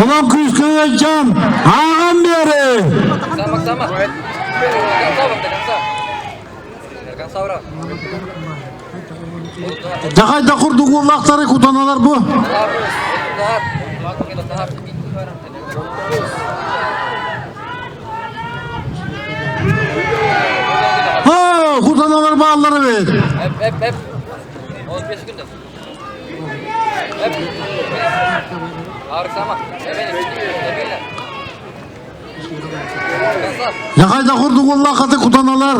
Онон күүскэ ыалдьан, ааҕан биэри! Дьахайда курдук уоллаахтары кутаналар бу. Кутаналар бааллар эбит. Яхайда курдук уоллаахаты кутаналар.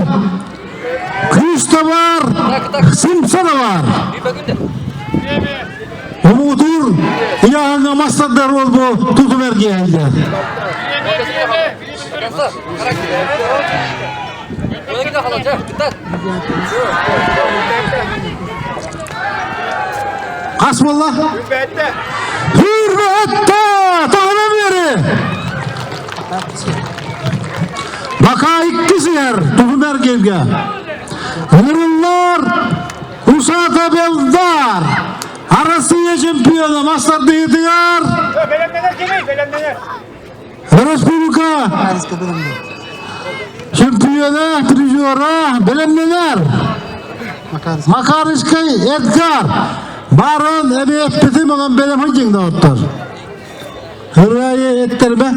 Күүс да бар, сымса да бар. Умутур, ыйааһыҥҥа мастардар уол бу тутум эргиһэллэр. Хас буолла? Хүрбэттэ! Таһынан бери! Бака иккис иһэр тутум эргииргэ. Ыҥырыллар Усата Белдар Арассыыйа чемпиона мас тардыһыытыгар Республика чемпиона, призера бэлэмнэнэр. Макарыскай Эдгар баран эбиэппитин онон бэлэм сылдьыҥ доҕоттор. Ырыайы эттэрбэ.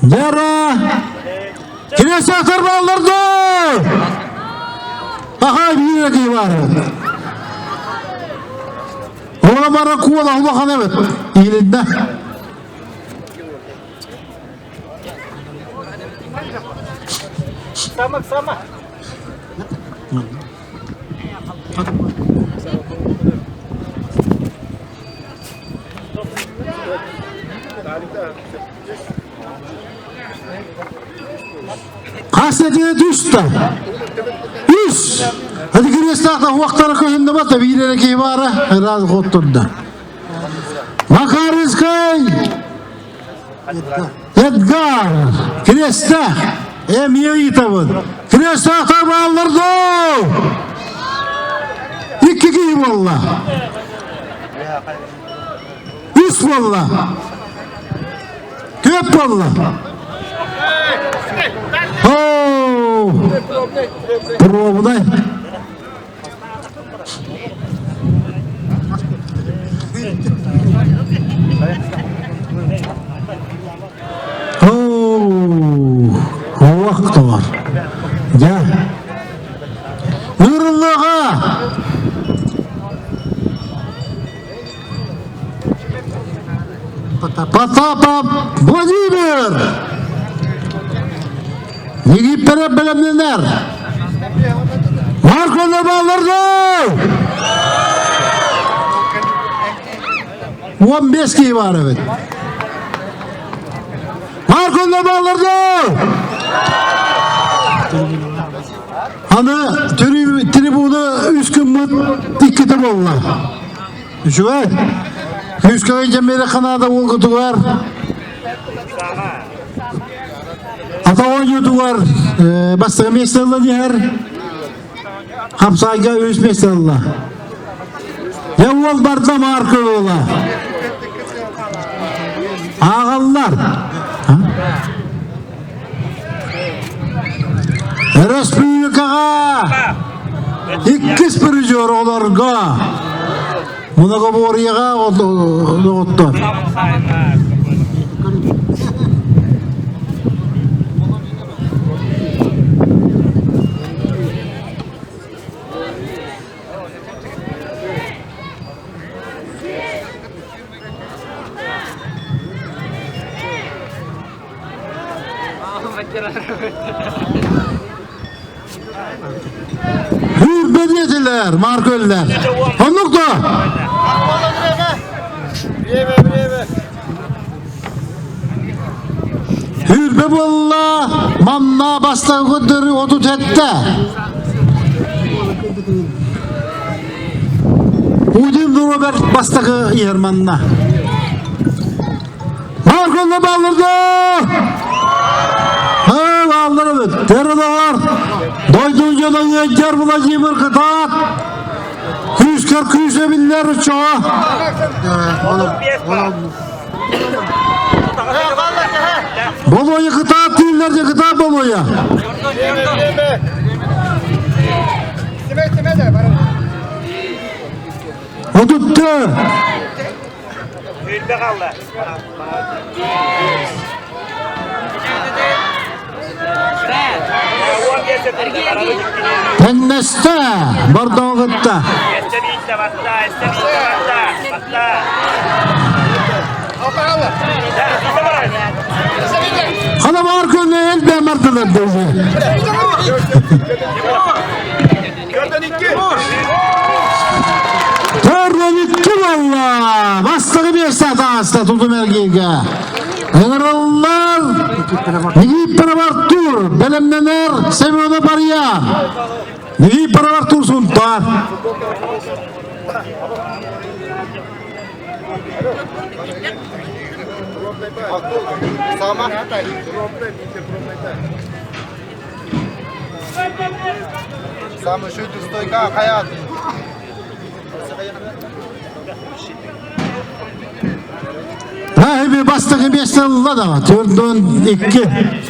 Дьара! Кириэстэхтэр бааллар дуо? Аха биир киһи баар эбит. Оҕо бара куола улахан эбит. Иилиннэ. Сама, сама. Хас этиэ түстэ? Үс! Hadi кириэстээх уохтара көһүннэ бата биир эрэ киһи баара ыраас хоттурда. Макарыскай Эдгар Кириэстээх эмиэ ыйытабын. Кириэстээхтэр бааллар доо! Икки киһи буолла. Үс буолла. Түөрт буолла. Оо! Пробунай. Оо! Уох бар. Дьэ. Ыырыллыаҕа! Потапов Владимир! Египтере бэлэмнэнэр! Марко балларды! 15 киһи бар эбит. Марко балларды! Аны трибуна үс күммүт иккитэ буолла. Үчүгэй. Күүскэ дьэмиэрэ Канада уолгутугар ата оонньуутугар бастакы миэстэ ылла диһэр. Хапсаайга үс миэстэ ылла. Дьэ уол барда Марко уола. Ааҕаллар. Республикаҕа иккис призер олорго многоборьеҕа доҕоттор. Hürbe диэтилэр, Маркөллөр. Оннук да? Время, время. Hürbe буолла, манна бастакы көрдөрүү 37. Удин Роберт бастакы иһэр манна. Маркөллөр бааллар Ха, бааллар эбит. Террор. Дойду дьоно ыалдьар Владимир Кытаат. Күүскэр күүс эбиллэр чоҕо. Болуойа кытаат дииллэр де кытаат болуойа. 34. Сүүрбэ хаалла. Тэҥнэстэ Бордоҕу кытта. Халабаар көнө элбэ мартылар десе. Төрдөн икки буолла. Бастакы миэстэ тааста тутум эргииргэ. Ыҥырыллар Никифоров Артур, бэлэмнэнэр Семенов Арьян. Никифоров Артур Сунтаар. Самый шүйтүк стойка хаят. Раhibi бастакы миэстэ ылла да 42.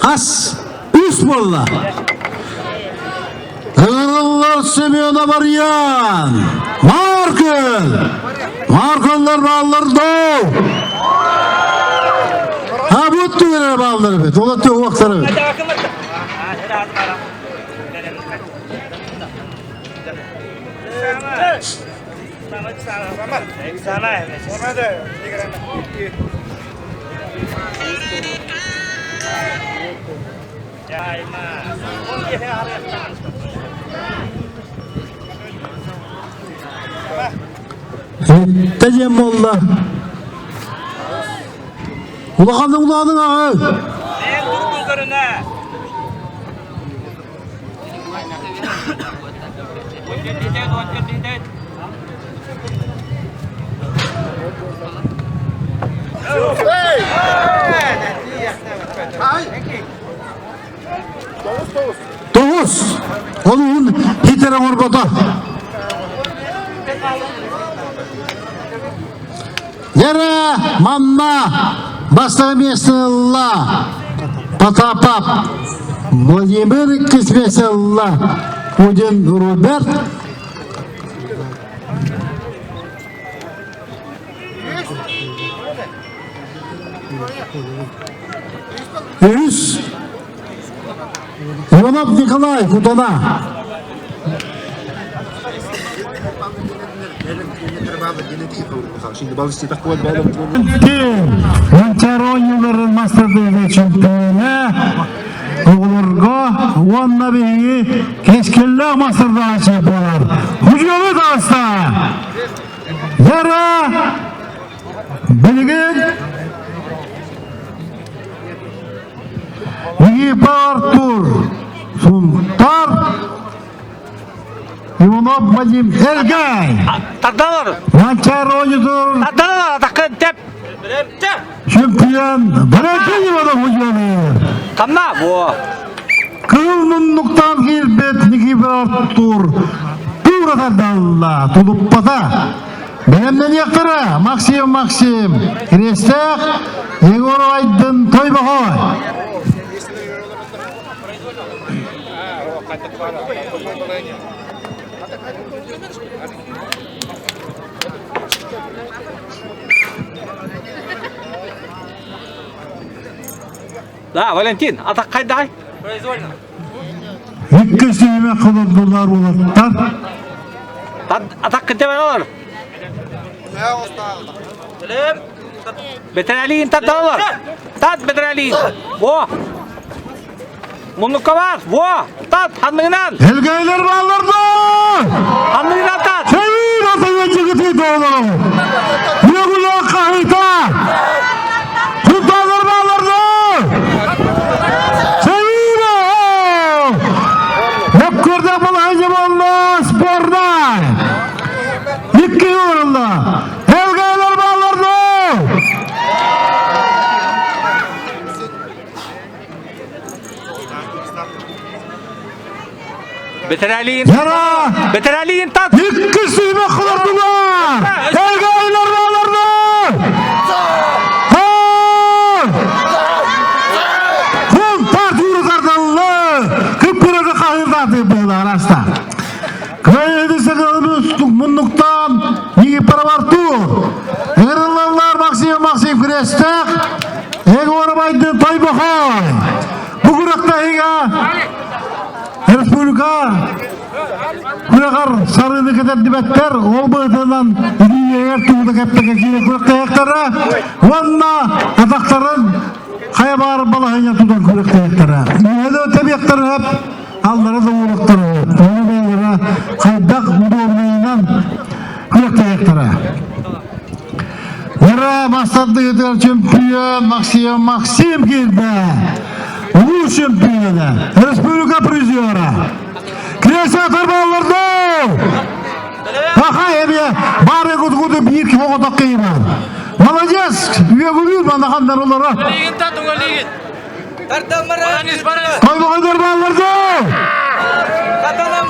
Хас үс буолла. Ыҥырыллар Семенов Арыйаан. Маркел! Маркеллар бааллар доо! Ha bu tüylere бааллар эбит. Ол өттө уохтар эбит. Сэттэ диэн буолла. Улаханнык улаатыҥ аҕай. Мен турбун көрүнэ. Тоҕус. Ол уһун хитэрэ оҥорбото. Гера манна бастакы миэстэни ылла Потапов Владимир иккис миэстэ ылла Удин Роберт Үһүс Иванов Николай Кутана. Манчаары оонньууларын мастардыыга чемпиона оҕолорго уонна биһиги кэскиллээх мастардааччы буолар. Худьуобут ааста! Яра билигин Никифор Артур Сунтар Иванов Вадим Эргай Тардалар! Манчаары оонньуутун Тардалар! Атакын тэп! чемпион Валентин Иванов Худьуобут Тамна! Во! Кыһыл муннуктаан киирбит Никифор Артур тура тардалла тулуппата. Бэлэмнэниэхтэрэ Максим Максим, Кириэстээх, Егор Айдын Тойбохой. Да, Валентин, атах хайдай? Иккис түһүмэх олордулар уолаттар. Атак кытта олор. Бэтэрэлиин тардалар. Тат бэтэрэлиин. Во. Муннукка бар. Во. Тат ханныгынан. Элгэйлер баллар да! Ханныгынан тат. Севир атайы жігіті долу! Йөгілі қағита! Құтталар баллар да! Севир! Өккөрді бұл айжы болды спорда! Икки орында! Элгэйлер баллар да! Бэтэрэлиин. Яра! Бэтэрэлиин тат. Икки сүймек олордулар! Элгэйлер баллар да! Кун тартууру тардаллы! Күп-күрөкө хаһыытааты быһылар аста. Кыайыды муннуктан Никифоров Артур. Ыҥырыллаллар Максим Максим Крестех, Егоров Айдын Тойбохой. Бу күрэхтэһиигэ республика күрэҕэр сарыыны кэтэрдибэттэр, ол быһыытынан илиилэригэр тугу да кэппэккэ киирэ күрэхтэһиэхтэрэ уонна атахтарын хайа баар балаһыанньа тутан күрэхтэһиэхтэрэ. Үөһэ тэбиэхтэрэ сөп, аллара да уолуохтара сөп. Ону бэйэлэрэ хайдах удобнайынан күрэхтэһиэхтэрэ. Ура, мастардыгытыгар чемпион Максим Максим киирдэ. Улуу чемпиона, республика призера. Кресло тарбалларды! Аха эбе бары кутгуду биир ким оҕотох кыйман. Молодец! Үөгүлүүр манахандар олоро. Тойбохойдор баалларды!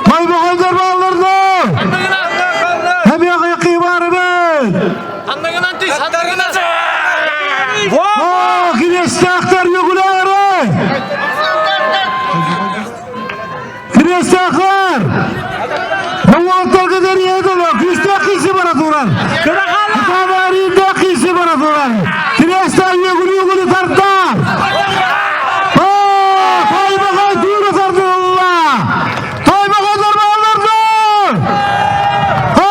Тойбохойдор баалларды! Эбе кыйы бар эбит! О, кириэстээхтэр үөгүлээри! Кириэстээхтэр! Уолаттарга дэрийэдилэр, күүстээх киси бара турар. Кытаабаарыйдаах киси бара турар. Кириэстээх үөгүлүү-үөгүлүү тардар. О, Тойбохой туура тардылла. Тойбохойдор баалларды! О,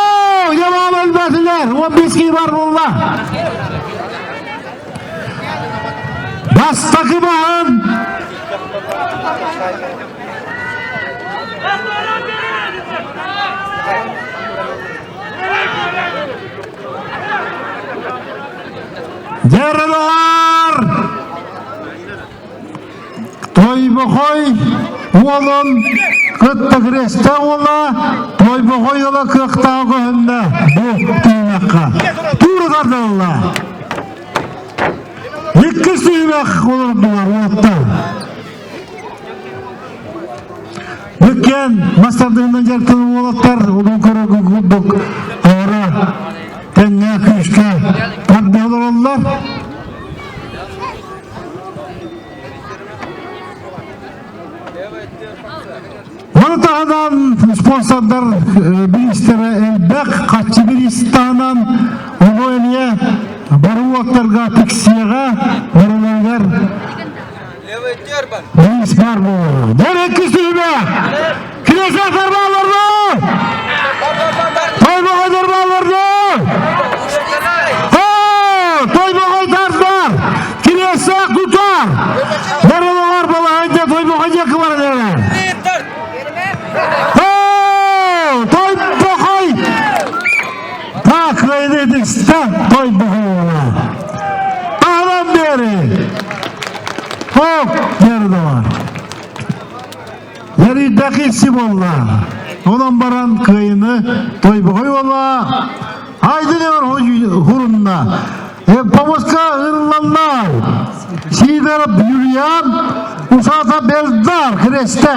Ямал өлбөтүлэр, 15 киһи бар буолла. Бастакы баһын Дьарылар! Тойбохой уолун кытта кирэстэ уола Тойбохой уола кыахтаах көһүннэ бу тыынахха. Тууру тардылла. Иккис түһүмэх олордулар уолаттар. Бүккен мастардыгынан дьарыктанар уолаттар улуу көрөгү курдук аара тэҥҥэ күүскэ тарда олороллор. Ону таһынан спонсордар бириистэрэ элбэх, хаччы бириис таһынан ону эмиэ бары уоттарга тиксиэҕэ, барыларыгар бириис баар буолуоҕа. Дьон иккис түһүмэх! Кирэсээтэр бааллар Тойбоҕойдор бааллар Тойбоҕой тардар! Кириэстээх тутар! Барылаҕар балаһанньа Тойбоҕой диэки баран эрэр! Тойбохой! Так, кыайдыста Тойбохой уола. Таһынан бери! Хоп, бери да Ярыйдах исси буолла. Онон баран кыайыны Тойбохой уола Айдын Өр хурунна. Повозка ырыллаллар. Сидоров Юлиан, Усата Белдар Кресте.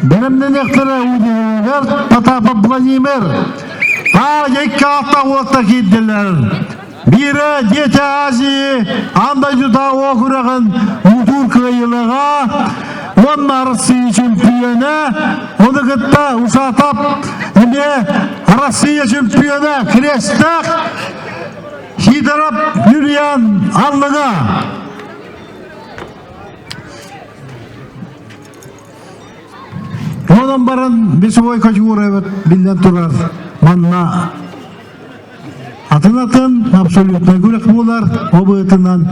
Бэлэмнэниэхтэрэ Удинер, Потапов Владимир. А, екки атта уотта киирдилэр. Биирэ Дети Азии аан дойдутааҕы күрэҕин муҥутуур кыайыылааҕа уонна Россия чемпиона, ону кытта Усатап эмиэ Россия чемпиона Крестах Сидоров Юлиан Аллыҥа. Онон баран весовой категория биллэн турар манна атын-атын абсолютнай күрэх буолар ол быһыытынан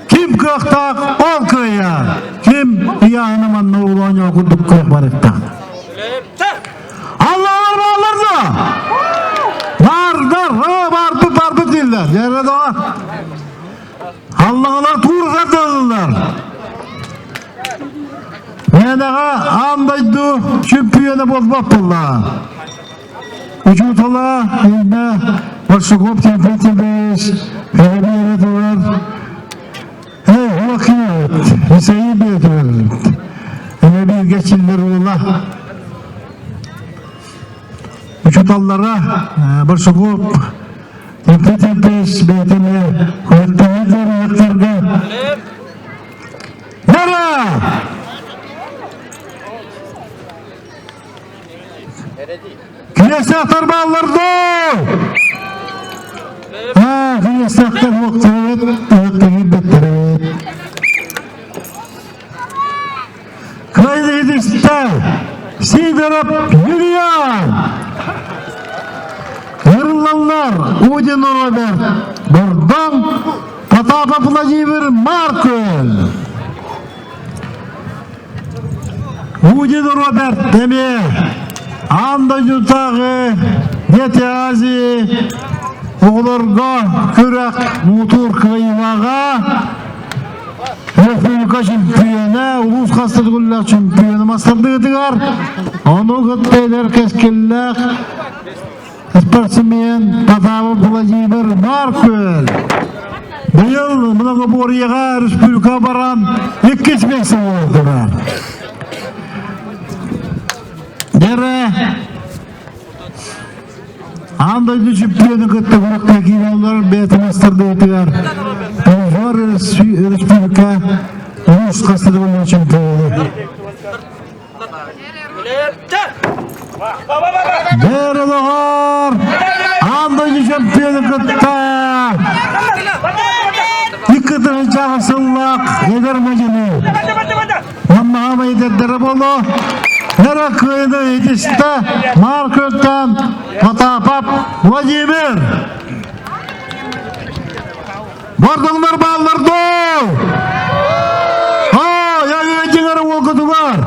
ким кыахтаах ол кыайар ким ыйааһына манна оонньоо курдук кыах барыктаах Аллалар бааллар да Бардар, барбыт барбыт дииллэр. Дьэрэ да Аллаҕалар туурҕардаллар. Мээнэҕэ аан дойду чөмпүйүөнэ буолбат буолла. Учуутала Инна Барсуков Тимофей Федорович турар. Эй, Хуакиот, Исаи Бетер, Эбииргэ чиллер уола. Учууталлара Барсуков Тимофей бэйэтэ эмиэ күрэхтэһэр ыһыктарга Бара! Кириэстээхтэр бааллар дуу? Аа, кириэстээхтэр уоктарыгыт, ыһыктыгыт бэттэрит. Кыайдыгытыста Сидоров Юлиан! Ырыллаллар Удин Роберт, Бордоҥ, Потапов Владимир Маркул. Удин Роберт эмиэ аан дойдутааҕы Дети Азии оҕолорго күрэх муҥутуур кыайыылааҕа Республика чемпиона, улуус хаста төгүллээх чемпиона мастардыытыгар, ону кытта эдэр кэскиллээх спортсмен Потапов Владимир Марквель. Быйыл многоборьеҕа республика баран иккис миэстэ буолдулар. Дьэрэ Аан дойду чемпиону кытта күрэххэ киирэллэр бэйэтин мастардыытыгар Павловар республика улуус хастыгын чемпиону. Бэрэлоҕор аан дойду чемпиону кытта икки сыллаах эдэр мадьыны Онноҕо эдэрдэрэ буолуо. Эрэ кыайыны итистэ Маркөттөн Потапов Владимир. Бордоҥнор бааллар дуу? Оо, я уолгутугар.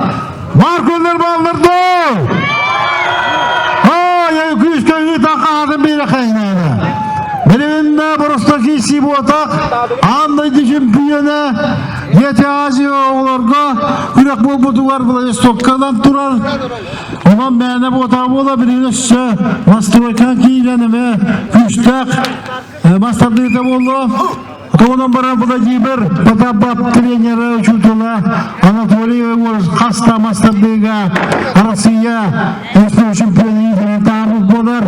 Маркөллөр бааллар дуу? Оо, я күүскэ ыытан хаһатын биирэ хайнаана. Билигиннэ Боростокий Сиботах аан дойду чемпиона Дети Азия оҕолорго күрэх буолбутугар Владивостокканан турар. Онон мээнэ буотаҕа буола билигин өссө настройкаҕа киирэн эмэ күүстээх мас тардыыта буолуо. Онон баран Владимир Потапов тренера учуутала Анатолий Егорович хаста мас тардыыга Россия чемпионы таабыт буолар.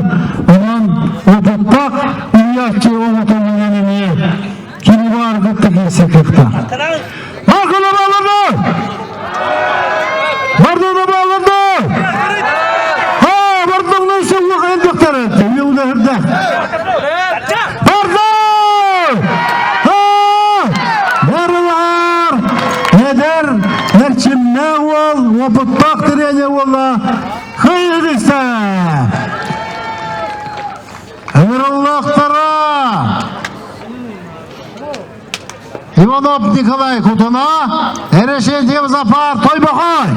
Онон опыттаах уйааччы оҕотунан эмиэ Кини баар кытта киирсэ кыахтаах. Маркула балларды! Бардыны балларды! Ha, бардыңны сыллык элбэхтэр. Юлда Барды! Ha! Барылар! Эдэр, эрчимнээх уол, опыттаах тренер уола Кыйыгыста! Ыҥырыллыахтара! Иванов Николай Кутуна, Эрешетьев Зафар Тойбохой.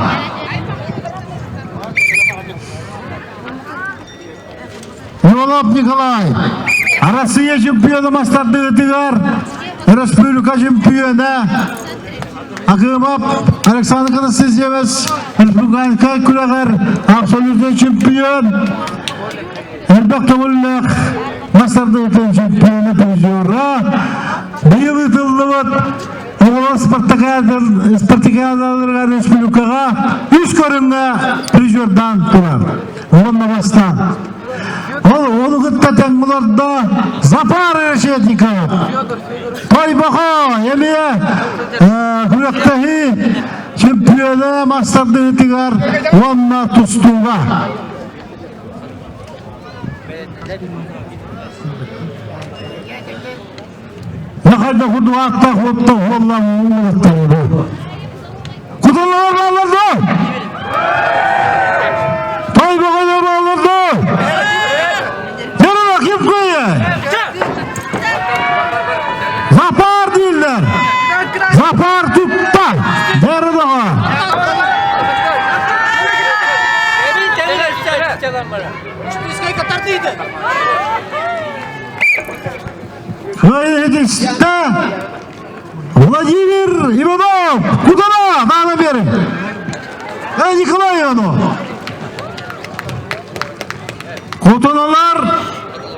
Иванов Николай, Россия чемпиона мастардыытыгар, республика чемпиона Акымов Александр Константинович республиканскай күрэҕэр абсолютный чемпион Элбэх көҥүллээх мас тардыытын чемпиона призера быйыл ыытыллыбыт оҕолор спартакиадаларыгар республикаҕа үс көрүҥҥэ призердаан турар. Уонна бастаан. Ол ону кытта тэҥ олордо Зафар Решетников. Тойбохо эмиэ күрэхтэһии чемпиона мас тардыытыгар уонна тустууга. Нахайда курдук уоттах уоллаах уулаттар Кутуллар бааллар дуо? Кыайыһытыста Владимир Иванов! Кутана! Даана бери! Эй, Николай Иванов! Кутаналар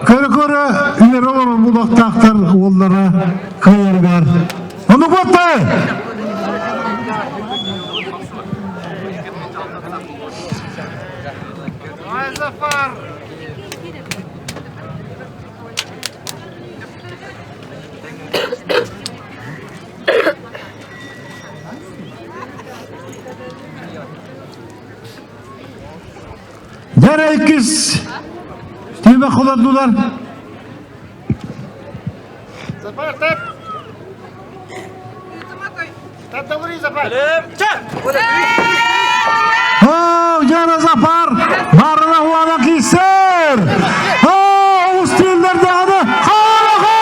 көрө-көрө үөрэ олорор булуохтаахтар уоллара кыайарыгар. Ону буоттай! Дьэ иккис түмэх олордулар. Запар, так! Жана Запар барына хуана киссер. Устилдер дагы Халаха!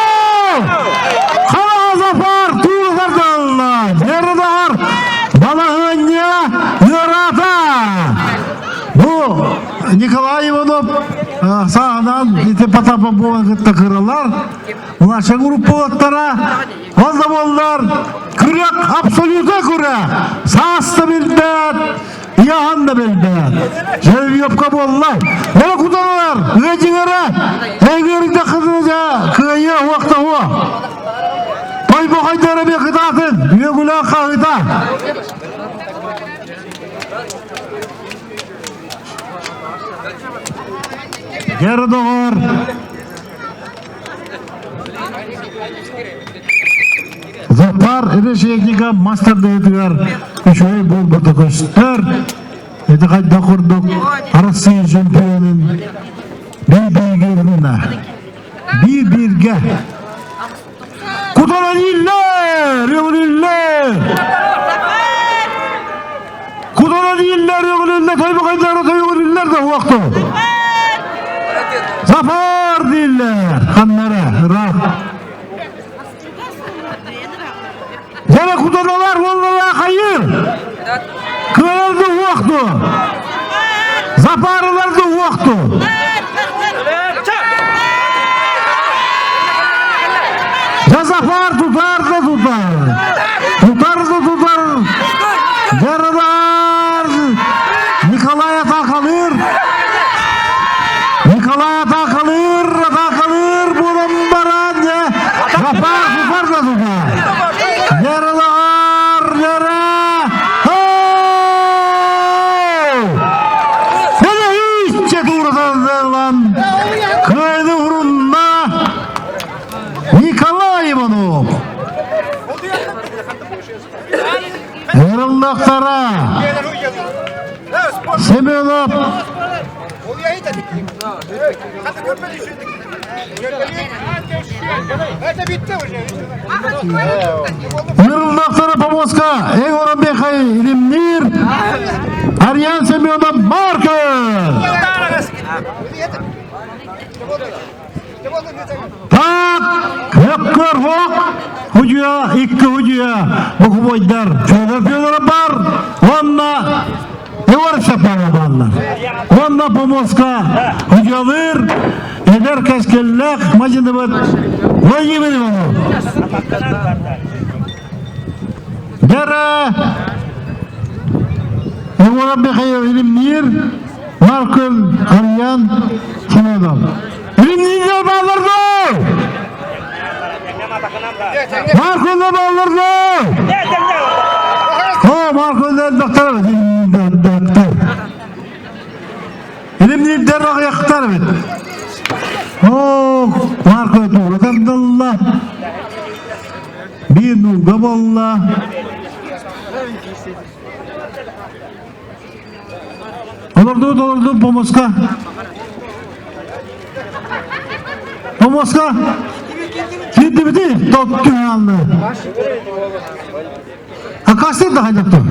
Халаха Запар туурдардалла. Жердагар балаһыанньа ыараата. Бу Николай Иванов саанан ити Потапа буолан кытта кыралар. Младшая группалаттара Ол да буоллар, күрэх абсолюта күрэх. Саас да билбэт, ыйааһын да билбэт. Жеребьевка буолла. Ола куталар, ыадьыгара, эйгэринде кызыда кыайы уақта уа. Тойбохойдары бе кытаатын, үөгүлэ хаһыта. Гер доҕор, Запар решетника мастардыытыгар үчүгэй буолбута көстөр. Ити хайдах курдук Россия чемпионун биир-бииргэ ылына. Биир-бииргэ. Кутана дииллэр, өҥүлүллэр. Кутана дииллэр, өҥүлүллэр, тойбохойдары тойгүлүллэр да уохту. Зафар дииллэр, ханнара, ыраах. Дьэ кутаналар уоллара хайыр. Кыайарды уохту. Запарыларды уохту. Дьэ Зафар тутар да тутар. Тутар да тутар. Дьарыдар Николай атаакалыыр. Николай атаакалыыр, атаакалыыр буолан баран дьэ Зафар тутар да тутар. Дьарылаар, дьара! Сэлэһииччэ туураталлан кыайны урунна Николай Иванов. Эрыллахтара Семенов Нырыллахтара Помоска Егор Бехай Илимнир Арьян Семенов Марков Так, өккөр хоқ, худья, икки худья, букубойдар, Федор Федоров бар, онна Егор Степанов бааллар. Онна Помоска худьялыр, эдэр кэскиллээх мадьыныбыт Владимир Иванов. Дара Егоров Михаил Илимниир, Маркөл Арьян Семенов. Илимниирдер бааллар Маркөлдөр бааллар О, Маркөлдөр доктор доктор. Илимниирдер аҕыйахтар эбит. О, Маркөл тугу тардылла. Биир нууга буолла. Олордубут, олордубут помоска. Помоска. Киирдибити, топ түһэн алды. Акастыр да хайдаттыр.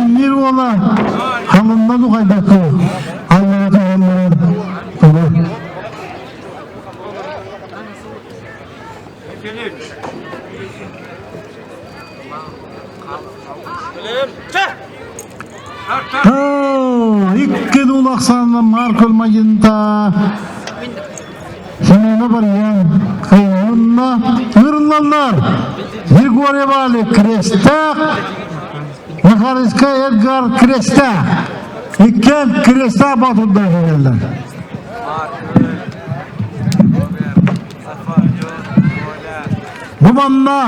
Мир уола халынна духайдакы аллара туһалларын тугу. Икки улахсаанна Марк Ольмагинта Семена Барьян кыйынна ырыллаллар. Григорий Валик Крестах, Михайловскай Эдгар Крестах. Иккен Крестах батырда келелер. Бу манна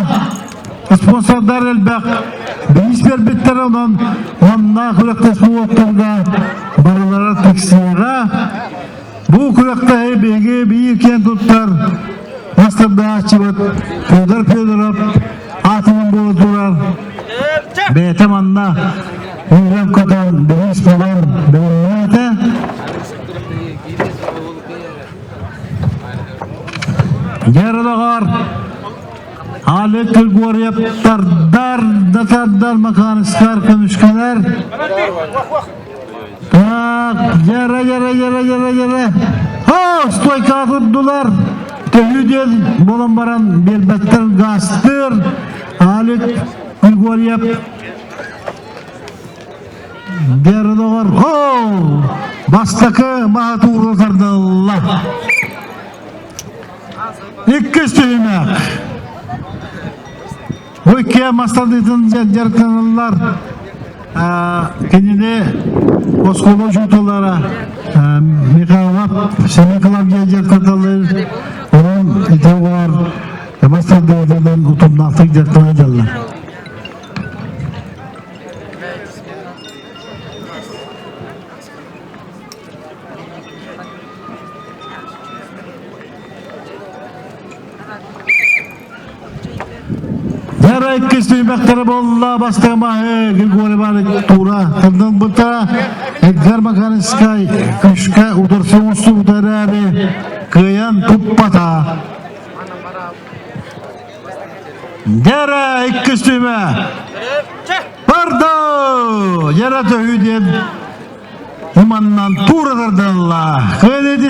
спонсордар элбэх биис бербиттер онон манна күрэхтэспит барылара тиксиэҕэ. Бу күрэхтэһи биһиги биир киэн туттар мастардааччыбыт Федор Федоров аатынан буола турар. Бэйэтэ манна үүрэн-көтөн бириис булан бэлэмнээтэ. Дьарылаҕар Алек Григорьев тардар да тардар макарыскар көмүскэлэр. Так, яра яра яра яра яра. О, стойка турдулар. Төһүү диэн буолан баран биэрбэттэр гастыр. Алик Григорьев Дердоҕор о, бастакы маһа туура тардылла. Иккис түһүмэх. Бу икки мастардыытын дьарыктаналлар. Кинини оскуола учууталлара Михайлов Семен Клавдия дьарыктаталлар. Онон ити оҕолор мастардыытынан утумнаахтык дьарыктана дьаллар. Яра иккис түһүмэхтэрэ буолла бастыгымаһы Григорий Иванович Тура тардылбыта Эдгар Макаринскай күшкэ утарсы оҥостубута эрээри кыайан туппата. Дьэрэ иккис түһүмэ. Бардо! Дьэрэ төһүү диэн Иманнан тура тардылла. Кыайан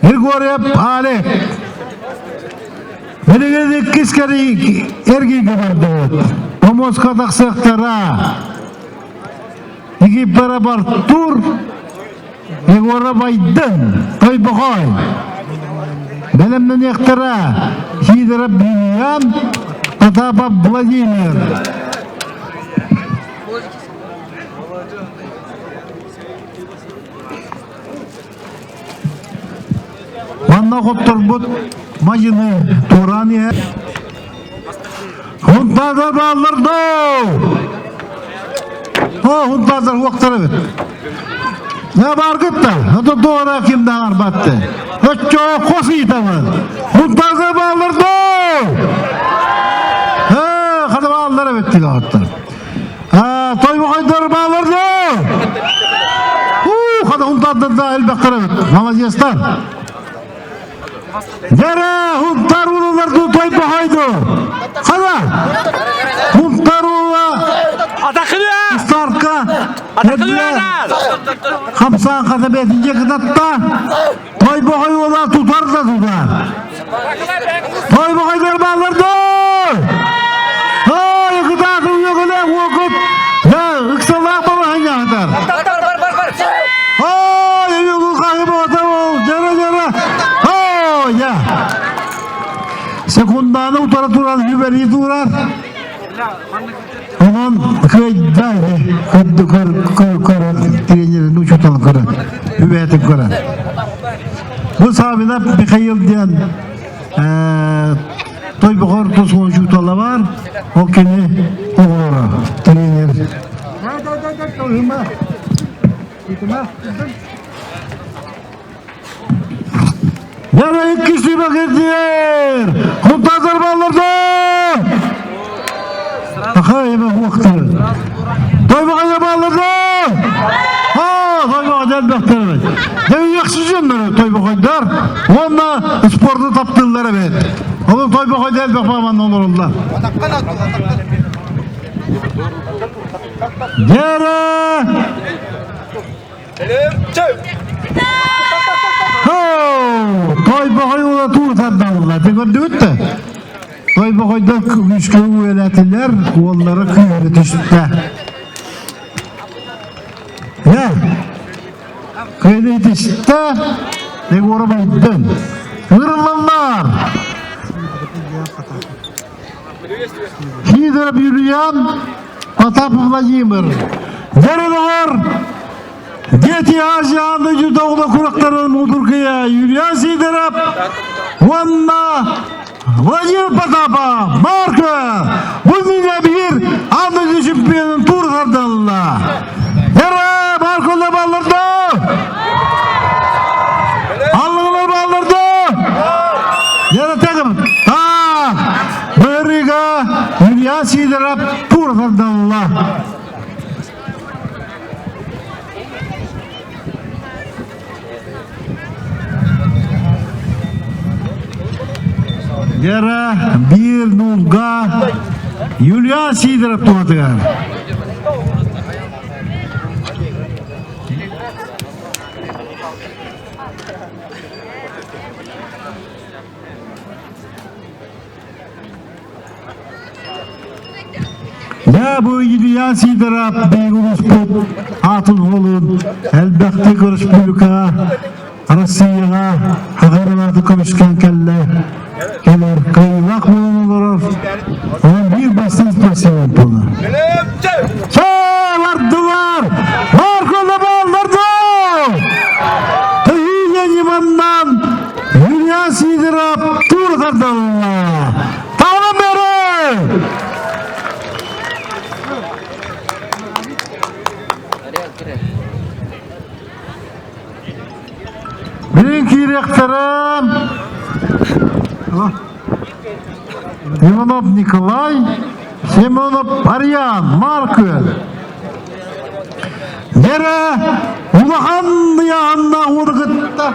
Григорьев Алик. Билигин иккис эргийгэ бардыбыт. Помоска тахсыахтара. Египпера Бартур, Егоров Айдын, Тойбохой. Бэлэмнэниэхтэрэ Сидоров Вильям, Потапов Владимир. Манна хотторбут мадьыны туораан иһэр. Хунтаардар бааллар доо! О, хунтаардар уохтар эбит. Не бааргыт да, ото туора ким да арбатты. Өччө хос ыйтамын. Хунтаардар бааллар доо! Э, хада бааллар эбит тигаттар. Тойбохойдор бааллар доо! У, хада хунтаардар да элбэхтэр эбит. Молодецтар. Дьэрэ, Хунтар уулалар дуу Тойбохойду. Хана? Хунтар уула Старка Хамсаан хата бэтинже кытатта. Тойбохой уула тутар да тутар. Тойбохойдор бааллар доо! Ой, кытааты уйогуле уокут. Я, ыксалаах балаһаньаатар. Ой, уйогу хаһы бота ол, дьара дьара. Ой, я. Секунданы утара туран хүбэри турар. Онон кыайда көрдү көр көр көр тренерин учутал көрө. Хүбэтин көрө. Бу Савинов Михаил диэн Тойбохор тус учуутала бар, ол кини оҕолоро, тренер. Яра иккиси бакетиер! Хунтазар балларды! Аха, эме хуактары. Тойбохойга балларды! А, тойбохойда элбэхтэр эбит. Дьэ, дьоннор тойбохойдар уонна спорду таптыыллар эбит. Ол тойбохойда элбэх бааманна олороллар. Дьэрэ! Тойбохой уола туур тардалла. Ты көрдүгүт да? Тойбохойдор күүскэ үөрэтилэр, уоллара күүһүрэ түстэ. Кыайдытыста Егоров Айдын. Ыҥырыллаллар. Сидоров Юлиан, Потапов Владимир. Дьарыгар Дети Азии аан дойду курактарын муҥутуур Юлиан Сидоров уонна Владимир Потапов, Марка, бу иннинэ биир аан дойду чемпионун тур тардалла. Эра, Марколар балларда! Аллылар балларда! Яратагым, так, Бырыга Юлиан Сидоров тур тардалла. Гера биир нуулга Юлиан Сидоров туһатыгар. Дьэ, бу Илья Сидоров биһиги улууспут аатын уолун элбэхтик республикаҕа, Россияҕа хаҕарылааты көмүскээн кэллэ. Кэлэр кыайыылаах буолан олорор. Онон биир бастыҥ спортсмен буолар. Чаалардылар! Марко балларды! Тыһыыня ньыманнан Юлиан Сидоров тур тардалла! Таҕылым бары! Билин киириэхтэрэ Иванов Николай, Семенов Ариан, Маркүөл. Дэрэ улахан ыйааһыннаах уолу кытта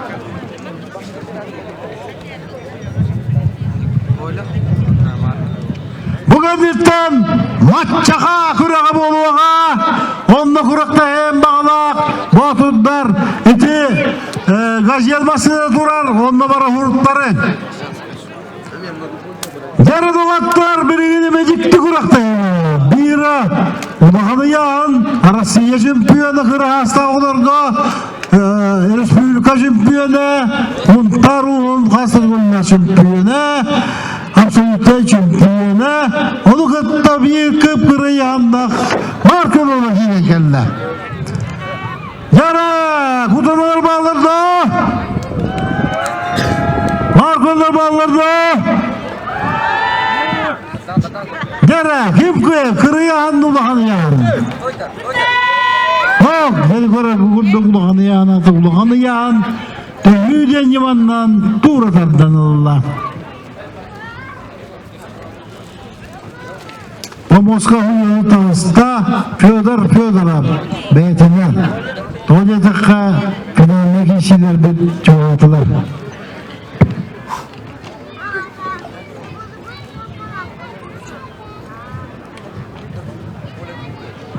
Бу кэнниттэн Маччаха күрэҕэ буолуоҕа. Онно күрэхтэһиэн баҕалаах боотурдар ити газель массыына турар, онно бара уһуруттары. Дьэрэ доҕоттор, билигин эмэдьикти күрэхтэһиэ. Биирэ улахан ыйааһын Россия чемпиона кыраһаастаах оҕолорго республика чемпиона, Мунтар ууһун хас да чемпиона, абсолютнай чемпиона, ону кытта биир кып-кыра ыйааһыннаах Марко Владимир кэллэ. Яра, кутаналар бааллар да? Марколар бааллар да? Яра, ким кыайар? Кырыйаһан улахан ыйааһын. Ох, көрөр курдук улахан ыйааһын аты улахан ыйааһын төһүү диэн ньыманнан туура тардан ылла. Помоска уйаны таҕыста Федор Федоров бэйэтинэн. Тоҕо диэтэххэ, финальнай киирсиилэрбит чугаһаатылар.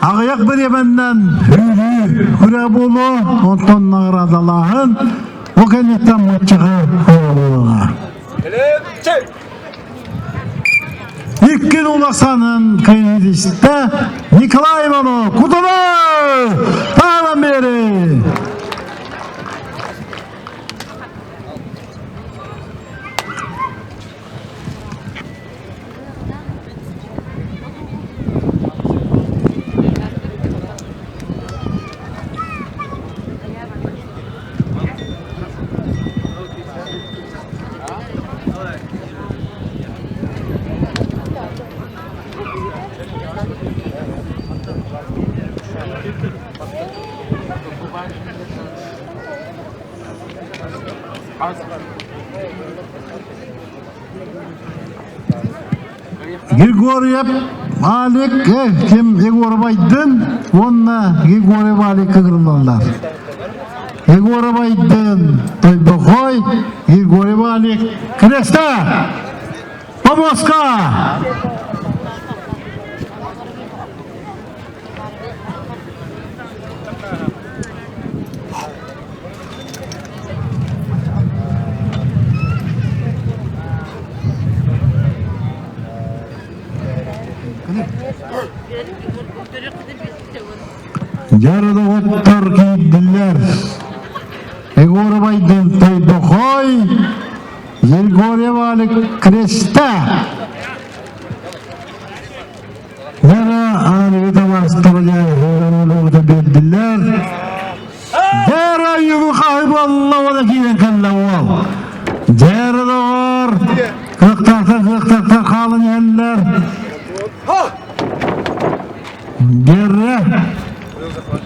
Аҕыйах бириэмэннэн үүрүү күрэ буолуо, онтон наҕараадалааһын бу кэнниттэн маччаҕа буолуоҕа. Иккин улаханын кыайыытыста Николай Иванов Кутана таалан биэри! Григорьев Алик ким Егоров Айдын уонна Григорьев Алик ыҥырыллаллар. Егоров Айдын Тойбохой, Григорьев Алик Креста! Повозка! Дьара доҕоттор киирдилэр. Егоров Айдын Тойбохой, Егорьев Алик Креста. Вера Арита биэрдилэр. Дера югухай буолла уола киирэн кэллэ уол. Дера доҕор, кыахтаахтар кыахтаахтар хаалан иһэллэр. Дера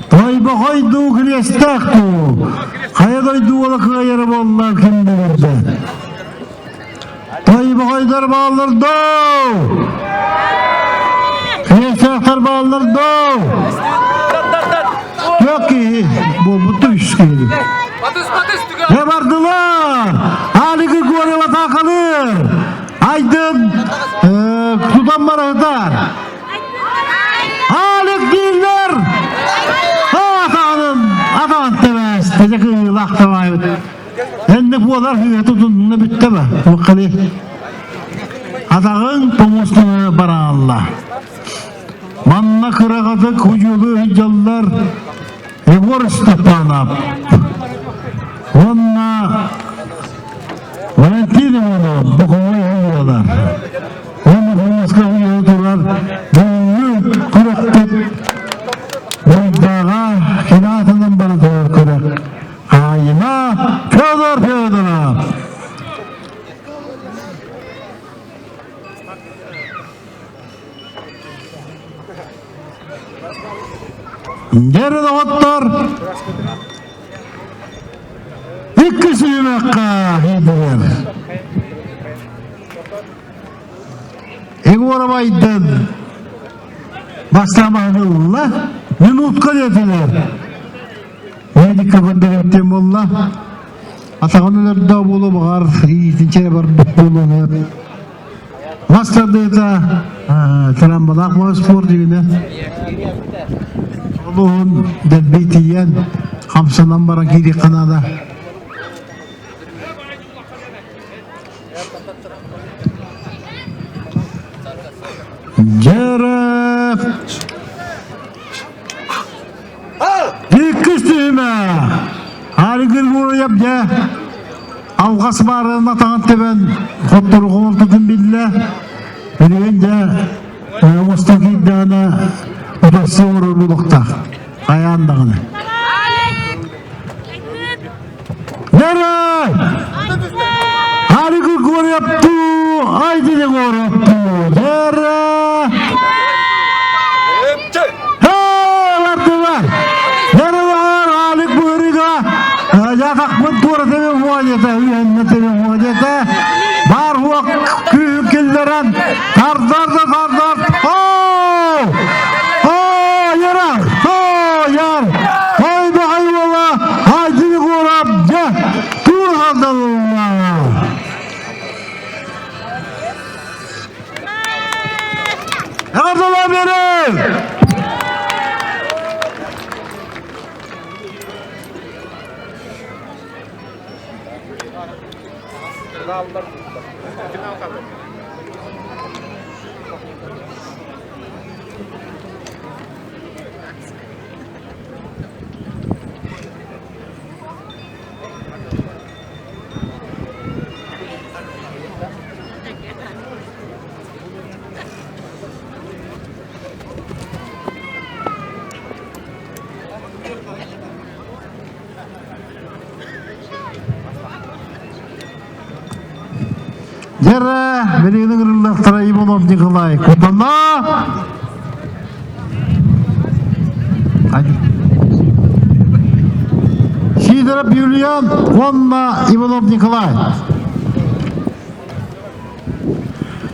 Тойбохой дуу кириэстээх дуу хайа дойду уола кыайара буолла ким да билбэт. Тойбохойдор бааллар дуу! Кириэстээхтэр бааллар дуу! Yok киһи буолбут үс киһи. Ne бардылар? Али Григорьева таакалыр. Айдын тутан барыһытар. Алик дииллэр. Атаҕын атаҕын тэбээс. Тэжэ кыылах табайбыт. Энник буолар хыыһа тутунна бүттэ ба. Туоххали. Атаҕын помостуна бараалла. Манна кыраҕатык худьулу сылдьаллар Егор Степанов уонна Валентин Иванов бокуҥҥа уолар. Уонна помостка уйуһу турар бүгүҥҥү күрэхпит Буйдааҕа кинаатынан бара турар күрэх Хаайына Федор Федоров. Дьэрэ доҕоттор, икки сүүмэххэ киирдилэр. Егоров Айдын бастаан ылла, минутка диэтилэр. Медик көрдөрүттэн буолла. Атаҕын өлөрдөө буолуо баҕар, иитинчэ барбыт буолуон Мас тардыыта трамбалаах мас спорт дьигинэ. Олуһун дэлби тиийэн, хамсанан баран киириэххэ наада. Дьэрэ Иккис түһүмэх. Арыгыр Муруйап дьэ алҕас баарынан атаҕын тэбэн хоттору хомолтотун биллэ. Билигин дьэ оҥосто киирдэҕинэ утарсыы оҥорор буолуохтаах. Хайаан даҕаны. Нэрэ! Арыгы Гурьяптуу, Айдыны Гурьяптуу, Нэрэ! Бардылар! Нэрэ Алик Быырыга Жатақпын туора тебе муодета, үйэнне тебе муодета, бар хуак күүһүн киллэрэн, тардар да тардар, оо! Оо, яра! Оо, яр! Ой, баҕай уола, Айдын Егоров, дьэ, тур хардалылла! Эҕэрдэлээ биэрин! Дьэрэ, билигин ыҥырыллыахтара Иванов Николай Кутана. Сидоров Юлиан уонна Иванов Николай.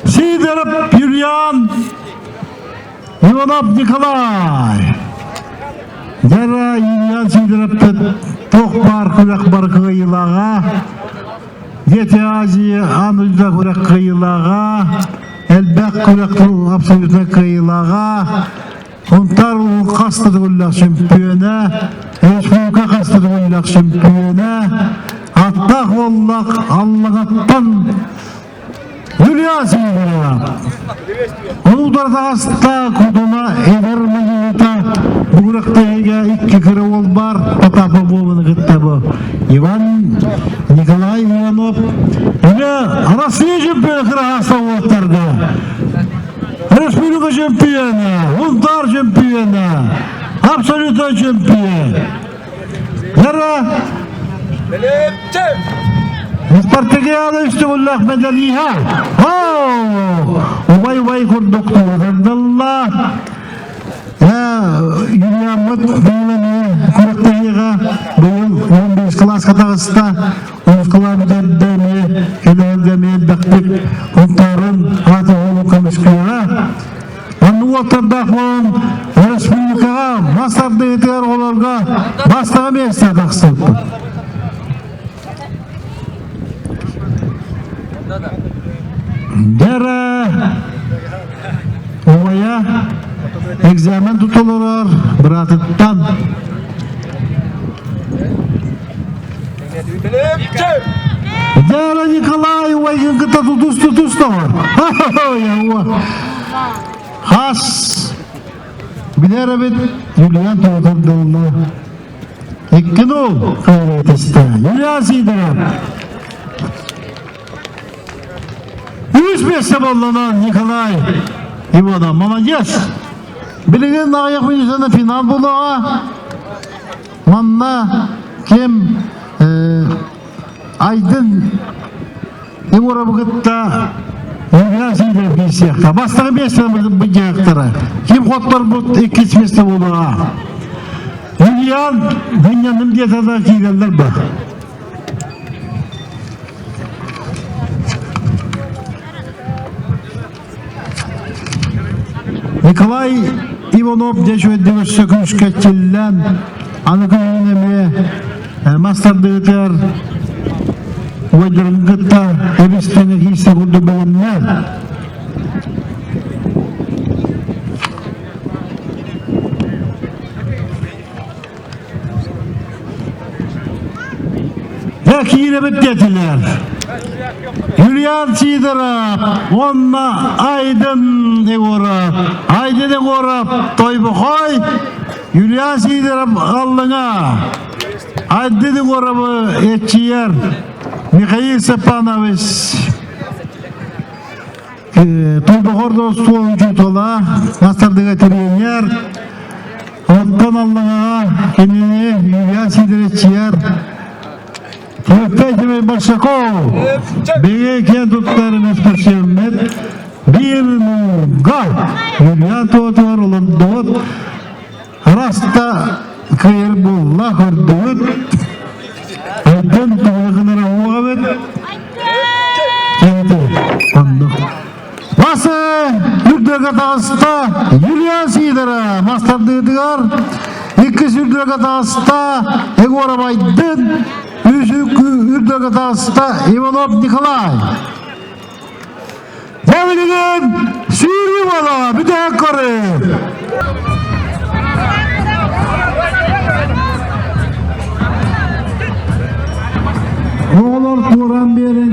Сидоров Юлиан, Иванов Николай. Дьэрэ Юлиан Сидоровпыт туох баар күрэх бары кыайыылааҕа. Дети Азии аан дойдуга күрэх кыайыылааҕа, элбэх күрэх абсолютно кыайыылааҕа, Сунтаар улууһун хас да төгүллээх чөмпүйүөнэ, республика хас да төгүллээх чөмпүйүөнэ, аттаах уоллаах Аллаҕаттан Юлия Сидорова. Ол таҕыста Кудуна эдэр мадьыныта бу күрэхтэһиигэ икки кыра уол бар Потапов буоланы кытта бу. Иван Николай Иванов эмиэ Россия чемпиона кыраһаста уолаттарга республика чемпиона, Унтаар чемпиона, абсолютно чемпион. Яра Спартакиада үстүгүллэх медалиһа. Убай-убай курдук туурдалла. Юлиаммыт быйыл эмиэ күрэхтэһиигэ быйыл 15 кылааска таҕыста. 10 кылаас бүтэрдэ эмиэ кэлэһэргэ эмиэ элбэхтик Унтаарын аата уолу көмүскүөҕэ. Оннук уоттардаах буолан республикаҕа мас тардыытыгар оҕолорго бастакы миэстэ тахсыбыт. Дьэ убайа экзамен тутуларар быраатыттан Дьэ Николай убайгын кытта тутус тутус тоҕор. Хас билэр эбит Юлиан Туотардылла. Икки нол кыайытыста. Юлиан Сидоров. Үс миэстэ боллонон Николай Иванов. Молодец. Билигин аҕыйах мүнүүтэнэ финал буолуоҕа. Манна ким Айдын Егоровы кытта Юлиан Сидоров киирсиэхтэ. Бастакы миэстэни быдьаахтара. Ким хотторбут иккис миэстэ буолуоҕа. Юлиан Гынньаным диэтэ да киирэллэр ба. Николай Иванов дьэ үчүгэйдик өссө күүскэ чиллэн, аны күһүн эмиэ мас тардыытыгар уойдарын кытта эбистэн киирсэ курдук бэлэмнээн. Дьэ киирэбит диэтилэр. Юлиан Сидоров уонна Айдын Егоров. Айдын Егоров Тойбохой, Юлиан Сидоров Аллыҥа. Айдын Егоровы эрчийэр Михаил Степанович Тойбохор остуол учуутала, мастардыга тренер, Оттон Аллаҕаҕа кинини Юлиан Сидоровиччыгар Тимофей Большаков биһиги киэн туттар спортсмеммит биир мууга Юлиан туотугар олордубут раста кыайар буолла көрдүбүт Айдын туһугунара уоҕабыт оннук Басы үрдүгэ таҕыста Юлиан Сидоров мастардыытыгар, иккис үрдүгэ таҕыста Егоров Айдын, үс үрдүгэ таҕыста Иванов Николай. Дьэ билигин сүүрүү буола бүтэһик көрүү. Оҕолор туоран биэрин.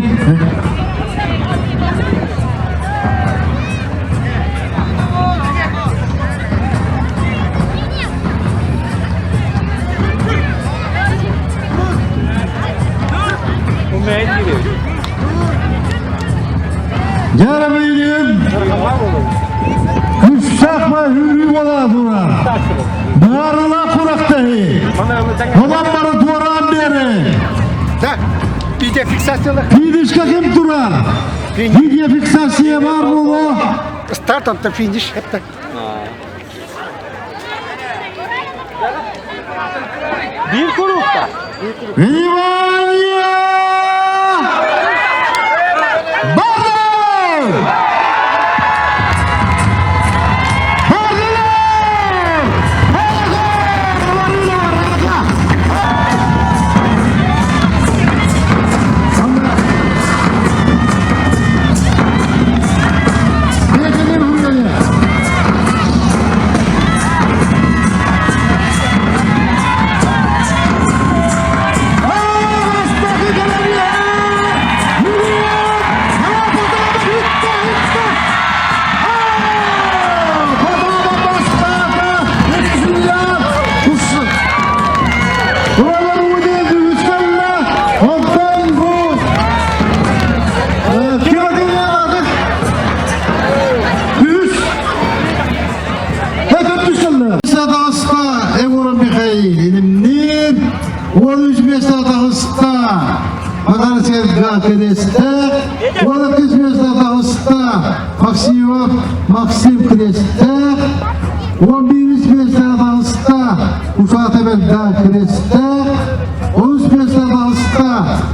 Дьэ, Күссэх үһүү буола турар. Баарыла курактаһы. Онон бары туораан биэри. Да, видеофиксациялар. Финишка ким турар? Видеофиксация бар буолуо. Старт, онтон финиш. Это. Биир курукта. Внимание! Барды! Бардылар! Бэрга Крестээх, 12 миэстэ таҕыста Максимов Максим Крестээх, 11 миэстэ таҕыста Усата Бэрда Крестээх, 13 миэстэ таҕыста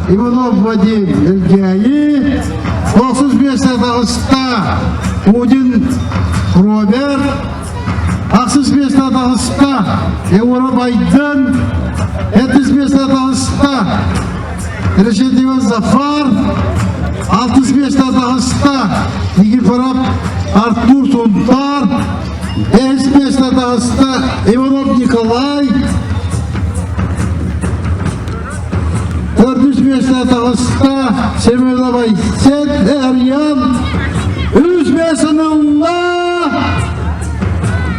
Иванов Вадим Элгээйи, 30 миэстэ таҕыста Удин Роберт, Ахсыс миэстэ таҕыста Егоров Айдын, Этис миэстэ таҕыста Решетников Зафар, алтыс миэстэ таҕыста Никифоров Артур Сунтар, бэһис миэстэ таҕыста Иванов Николай, төрдүс миэстэ таҕыста Семенов Айсен Эрьян, үс миэстэни ылла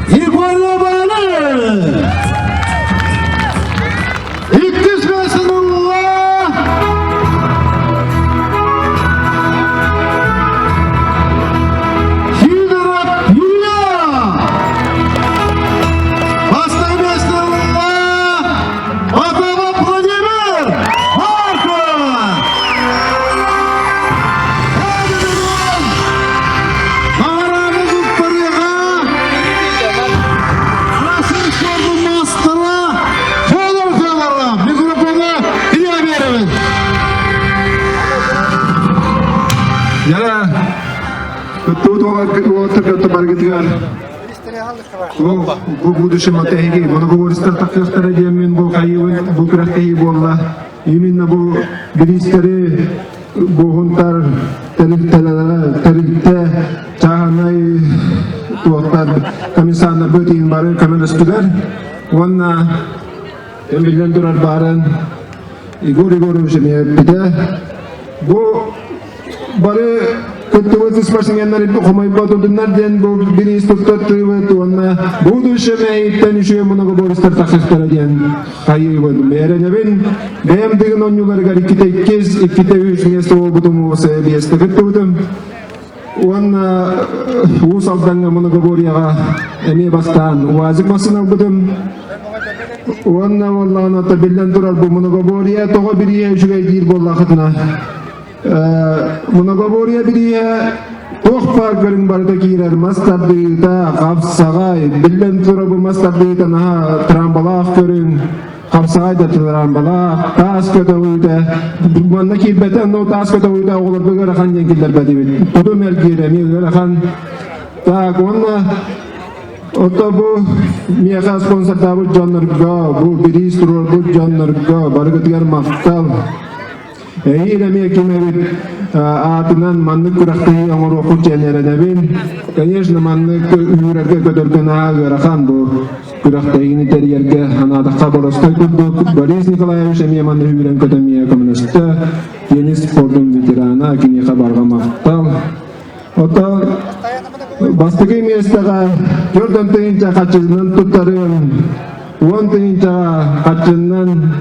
Егоров Али! Иккис миэстэни ылла Сидоров Юлия! Бастакы миэстэни ылла Потапов Владимир Марков! Наҕараада туттарыаҕа Россия спордун маастара Федор Федоров микрофону Илья биэрэбин. Яра, кыттыбыт уолаттар баргытыгар бу будущем тэһиги многоборецтар тахсыахтара диэммин бу хайыбын бу күрэхтэһии буолла. Именно бу бириистэри буоһунтар тэрилтэлэрэ тэрилтэ чааһынай туохтар комиссардарбыт иһин бары көмөлөстүлэр уонна биллэн турар баарын Егор Егорович эмиэ эппитэ бу бары кыттыбыт спортсменнар хомойботудуннар диэн бу бириис туттартыыбыт уонна будущем эйиттэн үчүгэй многоборецтар тахсыахтара диэн хайыыбын. Эрэнэбин бэйэм дыгын оонньууларыгар иккитэ иккис, иккитэ үс миэстэ буолбутум уопсайа биэстэ кыттыбытым. Уонна Уус Алдаҥҥа многоборьеҕа эмиэ бастаан УАЗик массыына ылбытым. Уонна буоллаҕына биллэн турар бу многоборье тоҕо бирийэ үчүгэй диир буоллахытына Многоборье бирийэ туох баар көрүҥ барыта киирэр мас тардыыта, хапсаҕай, биллэн турар бу мас тардыыта наһаа трамбалаах көрүҥ, хапсаҕай да трамбалаах, таас көтөҕүүтэ, манна киирбэтэ, но таас көтөҕүүтэ оҕолорго ыарахан диэн киллэрбэтибит. Тутум эргиирэ эмиэ ыарахан. Так, уонна Ото бу миэхэ спонсордаабыт дьоннорго, бу бириис туруорбут дьоннорго барыгытыгар махтал. Эһиил эмиэ ким эбит аатынан маннык күрэхтэһии оҥоруохпут диэн эрэнэбин. Конечно, маннык үүрэргэ көтөргө наһаа ыарахан бу күрэхтэһиини тэрийэргэ анаатахха боростой курдук. Борис Николаевич эмиэ манна үүрэн көтөн миэхэ көмөлөстө. Теннис спордун ветерана, киниэхэ барҕа махтал. Оттон бастакы миэстэҕэ 40 тыһыынча хаччынан туттарыам, 10 тыһыынчаҕа хаччынан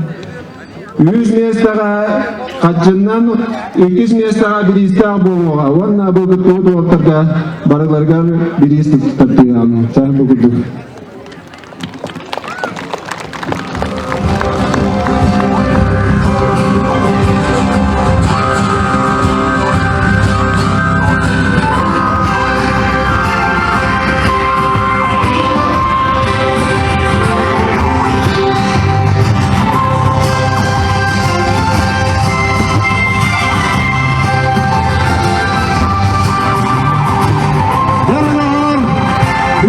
Үһүс миэстэҕэ хаччыннан иккис миэстэҕэ бириистээх буолуоҕа уонна бу кыттыбыт уолаттарга барыларыгар бириис туттартыам. Бу курдук.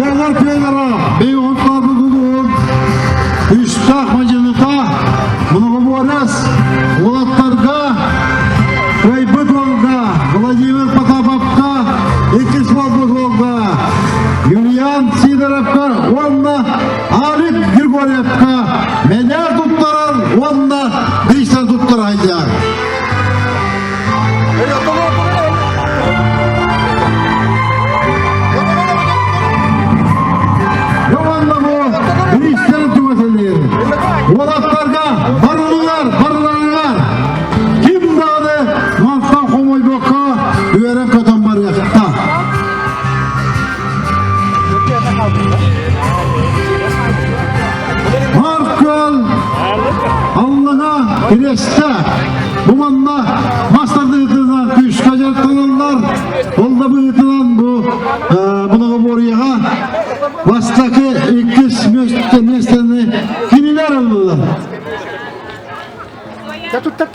Yollar köyleri, Beyhutlar bugün Үстах мадьыныта, Многоборец, уолаттарга, Кыайбыт уолга, Владимир Потаповка, иккис буолбут уолга, Юлиан Сидоровка уонна Алик Григорьевка мэнээр туттарар уонна биистэн туттарайдар. Уонна бу биистэн түмэтэлиир. Уолаттарга барылыгар, барыларыгар ким даҕаны мантан хомойбокко үөрэн.